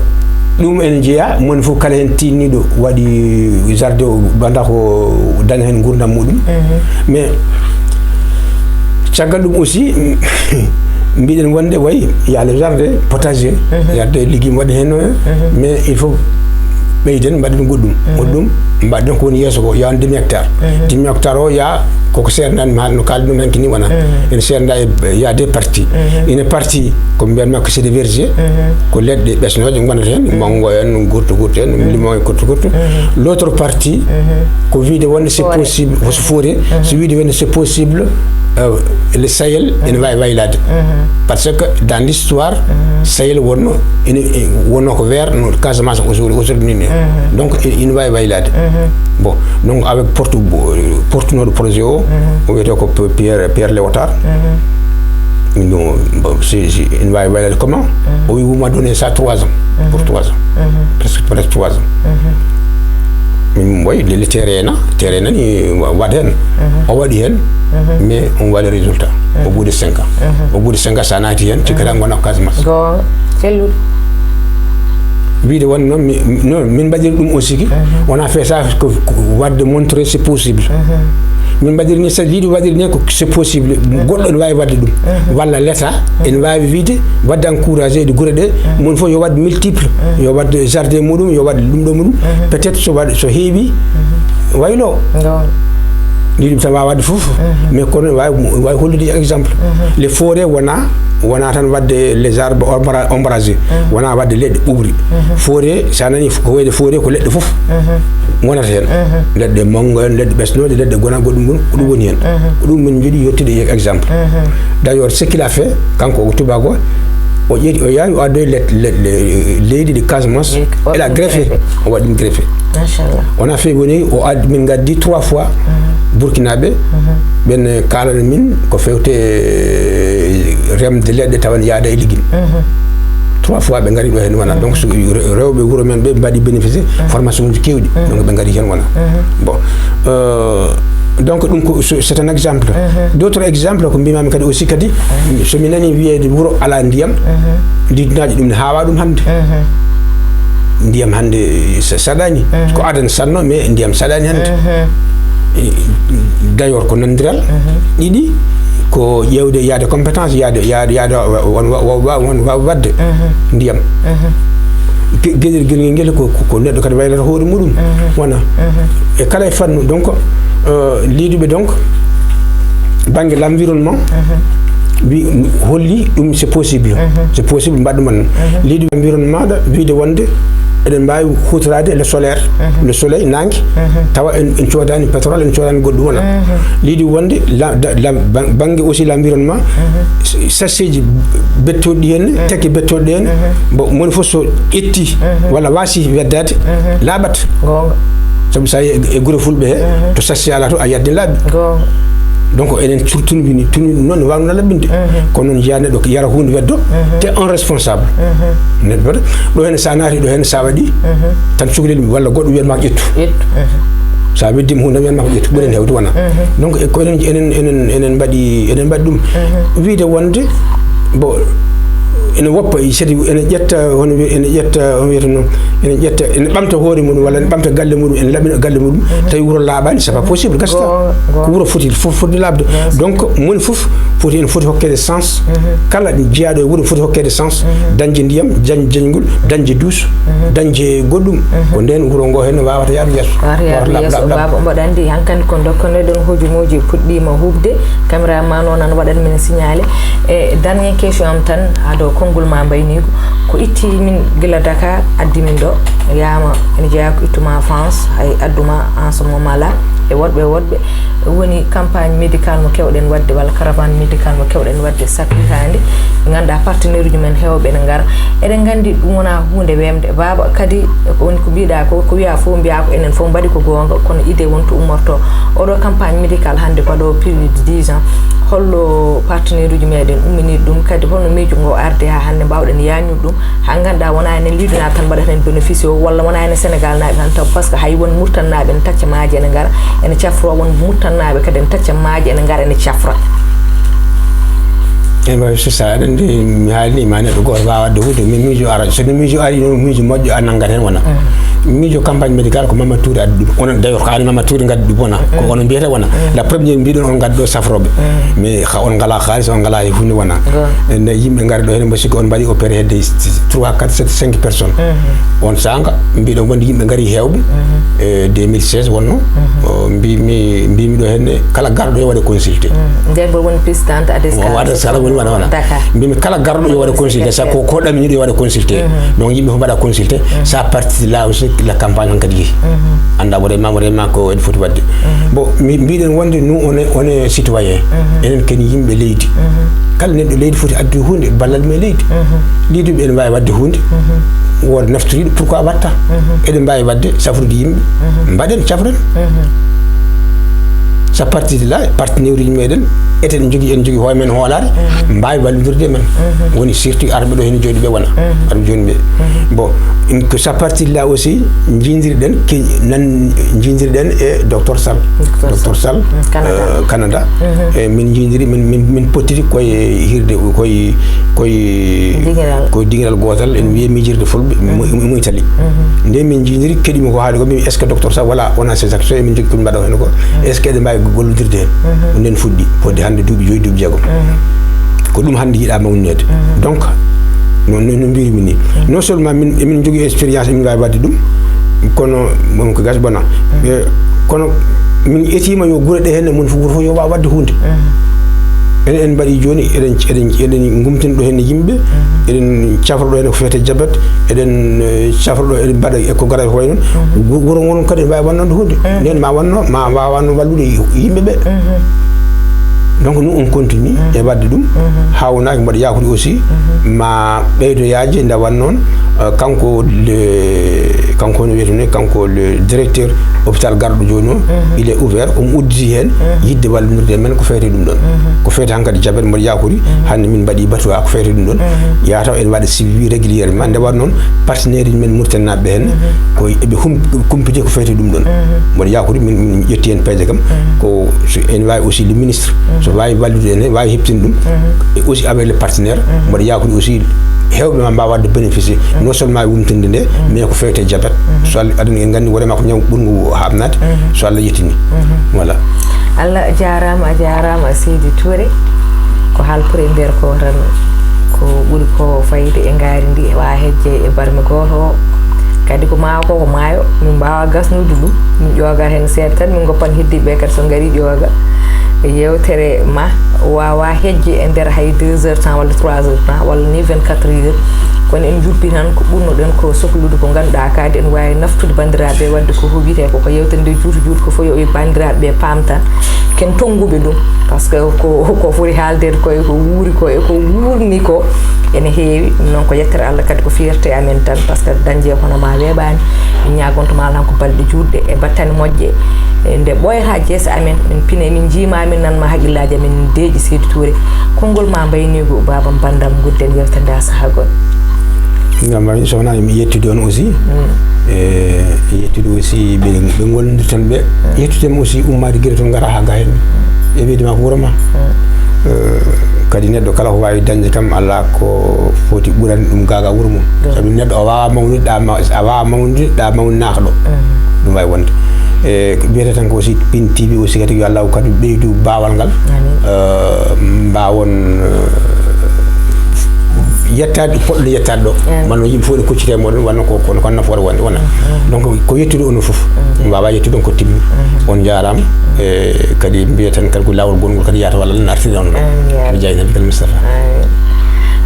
ɗum ene jeyaa, moni fof kala heen tinniiɗo waɗi jardin o, banda ko daña heen nguurndam muɗum. Mais caggal ɗum aussi, mbiɗen wonde way, il y a le jardin potager, jardin légumes waɗi heen no, mais il faut ɓeyden, mbaɗen goɗɗum. Goɗɗum, mbaɗen ko woni yeeso ko, il y a un demi hectare. Demi hectare o, il y a koko seerndaani, ma no kaalɗen ɗum hanki ni wona. Ene seernda e, il y a deux parties. Une partie, ko mbiyanmi ko c'est des vergers, ko leɗɗe ɓesnooje ngonata heen, mango en, gurtu gurtu en, limon en, gurtu gurtu. L'autre partie, ko wiide wonde c'est possible, ko forêt, so wiide wonde c'est possible, euh, le Sahel ene waawi waylaade. Parce que dans l'histoire, Sahel wonno, ene, e, wonno ko vert, no Casamance aujourd'hui, aujourd'hui ni. Donc ina waawi waylaade. Bon, donc avec porte portunooɗo projet o, o wiyetee ko Pierre Pierre Léotard. Ina waawi waylaade comment? O wi vous m'a donné ça trois ans. Pour trois ans. Presque presque trois ans. Min mboy le terrain na terrain nani waɗ heen. O waɗi heen. Mais on voit le résultat au bout de cinq ans. Au bout de cinq ans, sa naati heen cikkata ngona ko Casamance. Goonga. Sellude. Wiide won noon non min mbaɗiri ɗum aussi ki wona fait ça ko waɗde montré c'est possible. Min mbaɗiri ni sa yiɗi waɗiri ni ko c'est possible. Goɗɗo ne wawi waɗde ɗum walla l'état ene wawi wiide waɗde encouragé de gure ɗe. Moni fof yo waɗ multiple, yo waɗ jardin muɗum, yo waɗ ɗum ɗo muɗum. Peut être so waɗ so heewi waylo. Ɗiɗi tan wawa waɗde fof. Mais kono wawi wawi hollude exemple. Les forêts wona wona tan waɗde les arbres ombragés, wona waɗde leɗɗe ɓuɓri. Forêt sa nani ko wayde forêt ko leɗɗe fof wonata heen. Leɗɗe manngo en, leɗɗe ɓesnooje, leɗɗe gona goɗɗum ɗum ko ɗum woni heen. Ko ɗum min njiɗi yettude e exemple. D'ailleurs ce qu'il a fait kanko o tubako, o ƴeeti o yaawi o addoye leɗɗe leydi ɗi Casamance. Elle a greffé. O waɗi ɗum greffé. Machallah. On a fait woni o addi min ngaddi trois fois burkinaaɓe ɓen kaalana min ko fewte remde leɗɗe tawa ne yaada e ligin. Trois fois ɓe ngari ɗo heen wona donc so rewɓe wuro men ɓe mbaɗi bénéficié formation uji kewɗi. Donc ɓe ngari heen wona. Bon. Donc ɗum ko c'est un exemple. D'autres exemples ko mbimami kadi aussi kadi somi nani wiyede wuro ala ndiyam. Ndidinaji ɗum ne hawa ɗum hannde. Ndiyam hannde saɗani ko adan sanno mais ndiyam saɗani hannde. D'ailleurs ko nandiral. Ɗiɗi ko ƴewde yaade compétence yaade yaade yaade won waw waw waw waw waɗde ndiyam. Geɗel gel ngel ko ko neɗɗo kadi waylata hoore muɗum wona e kala e fannu donc liiduɓe donc banggue l'environnement wi holli ɗum c'est possible. C'est possible mbaɗɗuma noon liiduɓe environnement ɗo wiide wonde eɗen mbawi hutorade le solaire, le soleil nangue tawa en coodani pétrole en coodani goɗɗum wona. Liiduɓe wonde banggue aussi l'environnement sachet ji bettoɗi ɗi henne tekki bettoɗi ɗi henne. Bon moni foof so ƴetti walla wasi weddade laaɓat. Saabu sa yehi e guure fulɓe he to sachet ala to a yaddi laaɓi. Donc enen surtunbini tuni ɗum noon ne wawno laɓɓinde. Kono noon jiya neɗɗo yara hunde weddo te on responsable. Neɗɗo ɗo henne sa naati ɗo henne sa waɗi tan cukalel walla goɗɗo wiyatma ko ƴettu. Sa weddima hunde wiyatma ko ƴettu ɓuren hewde wona. Donc e ko enen enen enen enen mbaɗi enen mbaɗi ɗum. Wiide wonde bon ene woppa e sedi ene ƴetta hono ene ƴetta on wiyata noon ene ƴetta ene ɓamta hoore mum walla ene ɓamta galle muɗum ene laɓina galle muɗum tawi wuro laaɓani c'est pas possible gasta. Ko wuro foti fof foti laaɓde. Donc moni fof foti ene foti hokkede sens kala jeyaɗo e wuro foti hokkede sens dañde ndiyam jañ jañgol dañde douche dañde goɗɗum. Ko nden wuro ngo henne wawata yaade yeeso. Wawata yaade yeeso baba. Mboɗo andi hankandi ko dokkonoɗon hojumooji puɗɗima huɓde. Caméraman o nan waɗan min signalé. E dernier question am tan ado konngol ma mbaynigo ko itti min gila Dakar addi min ɗo yama ene jeeya ko ittuma France hay adduma en ce moment là e woɗɓe woɗɓe woni campagne médical mo kewɗen wadde walla caravane médical mo kewɗen wadde sakkitande ɓe ganduɗa partenaire uji men hewɓe ene gara eɗen gandi ɗum wona hunde wemde baba kadi woni ko mbiɗa ko ko wiya fof mbiya ko enen fof mbaɗi ko gonga kono idée won to ummorto oɗo campagne médical hande ko waɗo plus de dix ans hollo partenaire uji meɗen ummini ɗum kadi holno miijo ngo ardi ha hande mbawɗen yañude ɗum ha ganduɗa wona enen liiduna tan mbaɗata hen bénéfice o walla wona enen sénégal naɓe tan taw par ce que hay won murtannaɓe ene tacca maaji ene gara ene cafro won murtannaɓe kadi ene tacca maaji ene gara ene cafra. Eyi mbawi so sa aɗa andi mi haalni ma neɗɗo goto wawa wadde hunde mi miijo ara so mi miijo ari noon miijo moƴƴo a nanggat hen wona miijo campagne médical ko Mamadou Touré addi ɗum onon d'ailleurs ko an Mamadou Touré gaddi ɗum wona ko onon mbiyata wona la première mbiɗon on gaddi ɗo safroɓe mais on ngala haalis on ngala e hunde wona ene yimɓe ngari ɗo hene mbo sikki on mbaɗi opéré hedde trois quatre sept cinq personnes on sanga mbiɗon wondi yimɓe ngari hewɓe e deux mille seize wonno mbimi mbimi ɗo henne kala garɗo yo waɗe consulté nden mbo woni pistante adescala woni Voilà, voilà. Mbimi kala garɗo yo waɗa consulté, sa ko ko ɗaminiɗo yo waɗa consulté. Donc yimɓe fof mbaɗa consulté. Ça parti là aussi, la campagne hankadi yeehi. Annda vraiment vraiment ko en foti waɗde. Bon, mi mbiɗen wonde nous on est, on est citoyen. Enen ken yimɓe leydi. Kala neɗɗo leydi foti addude hunde ballal mum e leydi. Leydi ɓe ene wawi wadde hunde. Won naftoriɗo, pourquoi watta? Eɗen mbawi wadde safrude yimɓe. Mbaɗen, cafren. Ça parti là, partenaire uji meɗen, eten jogui, en jogui hoore men hoolare, mbawi wallodirde men. Woni surtout arɓe ɗo hen jooɗi ɓe wona. Arɓe joni ɓe. Bon, ko ça parti là aussi, jindiriɗen, ke nan jindiriɗen e docteur Sall. Docteur Sall, Canada. E min jindiri, min, min, min pottiti koye hirde, koye, koye, koye dingiral gotal, en wiye mijirde fulɓe, mo, mo Italie. Nde min jindiri, keɗimi ko haali ko, mbimi, est-ce que docteur Sall, voilà, on a ces actions, emin jogui komin mbaɗa hen ko, est-ce que eɗen mbawi gollodirde hen? Ko nden fuɗɗi, fodde hande duuɓi joyyi, duuɓi jeegom. Ko ɗum hande yiiɗa mawnede. Donc, no, no, no mbirmi ni. Non seulement min, emin jogui expérience, emin mbawi wadde ɗum, kono, bon, ko gas bona. E, kono min etima yo guure ɗe hen, moni fof, goto fof yo waw wadde hunde. Enen en mbaɗi joni, eɗen, eɗen, eɗen gumtina ɗo hen yimɓe, eɗen cafra ɗo hen ko fewte jabet, eɗen, eh, cafra ɗo, eɗen mbaɗa e ko gara ko way noon. Gu-, wuro ngol kadi ne mbawi wannande hunde. Nden ma wanno, ma wawano wallude yimɓe ɓe. Donc nous on continue e wadde ɗum, ha wonaki mbaɗa yakori aussi, ma ɓeydo yaaji nde wannoon, eh, kanko le, kanko no wiyeteno, kanko le directeur hôpital garɗo joni o, il est ouvert, omo udditi hen yidde wallondirde e men ko fewte ɗum ɗon. Ko fewte hankadi jabet mboɗo yakori, hande min mbaɗi batu ha ko fewte ɗum ɗon. Yataw en waɗa suivi régulièrement, nde wannoon partenaire uji men Mauritanie naɓe hen, ko eɓe hum-, kumpiti ko fewte ɗum ɗon. Mboɗo yakori min, min ƴetti hen peeje kam, ko so en wawi aussi le ministre, so wawi wallude en, wawi heptinde ɗum, et aussi avec les partenaires, mboɗo yakori aussi hewɓe ma mbawa wadde bénéficier, non seulement e wumtinde nde, mais ko fewte jabet. So Allah, aɗa en gandi wonema ko ñaw ɓurgu habnade, so Allah yettini. Voilà. Allah jarama, a jarama Seydi Touré. Ko haalpure mbiyata ko tan, ko ɓuri ko fayde e ngaari ndi, wa hejje e barme goto o. Kadi ko maayo ko, ko maayo, min mbawa gasnude ɗum, min ƴooga hen seeɗa tan, min goppan heddiɓe kadi so ngari ƴooga. Yewtere ma wawa hejje e nder hay deux heures temps walla trois heures temps walla ni vingt-quatre heures. Kono en juppi tan ko ɓurnoɗen ko soklude, ko ganduɗa kadi en wawi naftude bandiraɓe, wadde ko wiyete ko, ko yewtere nde juuti juuti ko fof yo bandiraɓe paam tan, ken tonnguɓe ɗum, par ce que ko, ko foti haaldede ko e ko wuuri ko e ko wurni ko ene heewi. Noon ko yettere Allah kadi, ko fierté amen tan, par ce que dañde hono ma weeɓani. Min ñagontoma Allah tan ko balɗe juutɗe e battane moƴƴe. E nde ɓooyata jeese amen, min pine, min jiima, min nanma, haqqillaji amen deeƴi. Seydi Touré, konngol ma mbaynigu, baaba bandam, gudden yewtere nde ha saaha goɗɗo. Ngam mi sohna mi yettude on aussi. E yettude aussi ɓe, ɓe ngollidirten ɓe. Yettude aussi ummade gila to ngara ha ga hen. E ɓeydima ko wuro ma. Eh, kadi neɗɗo kala ko wawi dañde kam, ala ko foti ɓurani ɗum gaga wuro mum. Sabi neɗɗo a wawa mawnude ɗa ma-, a wawa mawnude ɗa mawninaka ɗo. Ɗum wawi wonde. E ko mbiyata tan ko aussi Pin T V aussi kadi yo Allah kadi ɓeydu bawal ngal. Eh, mbawon, eh, yettade ɗo poɗɗo yettade ɗo. Wano yimɓe fof ne kuccite e moɗon, wano ko, ko, ko nafoore wonde wona. Donc ko yettude on fof. Wawa yettude on ko timmi. On jarama. E kadi mbiya tan kadi ko lawol gongol kadi yata walla nan artiri on ɗo. Amin, ya Rabbi. Mi jayna bikal Mustafa. Amin.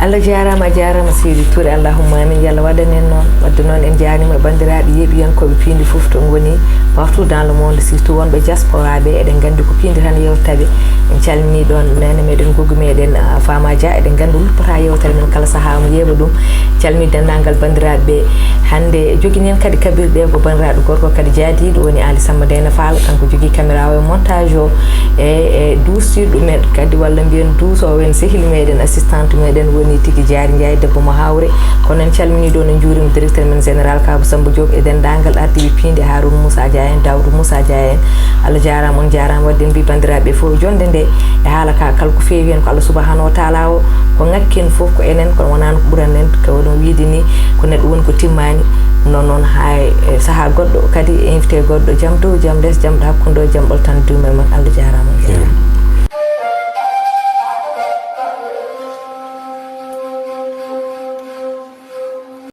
Allah jarama, a jarama Seydi Touré, allahumma amin, yo Allah waɗan en noon. Wadde noon en jarnima bandiraɓe yeeɓiyankoɓe Piindi fof to ngoni, partout dans le monde, surtout wonɓe diaspora ɓe, eɗen gandi ko Piindi tan yewtaɓe. En calmini ɗon nene meɗen, goggo meɗen, ah, Fama Dia, eɗen gandi luppata yewtere men kala saaha mo yeeɓa ɗum. Calmini dendagal bandiraɓe ɓe. Hande jogini en kadi kaɓirɗe ko bandiraɗo gorko kadi jaadiɗo woni Ali Samba Deyna Fall, kanko jogi caméra o e montage o e, e duusirɗo men kadi walla mbiyen duusowo en, sehil meɗen, assistante meɗen woni Tigi Diary Ndiaye, debbo mo Hawre. Kono en calmini ɗon, en juurima directeur men général Kaba Samba Diop e dendagal ardiɓe Piindi, Harouna Moussa Dia en, Daoudou Moussa Dia en. Allah jarama, on jarama. Wadde en mbi bandiraɓe fof jonde nde e haala ka kala ko feewi hen ko Allah subhanahu wa taala o, ko ngakken fof ko enen, kono wonano ko ɓuran en, ko wano wiide ni ko neɗɗo woni ko timmani. Noon noon ha e saaha goɗɗo kadi e invité goɗɗo, jam dow, jam less, jam ɗo hakkude o, jam ɓoltan duumel mon. Allah jarama, on jarama.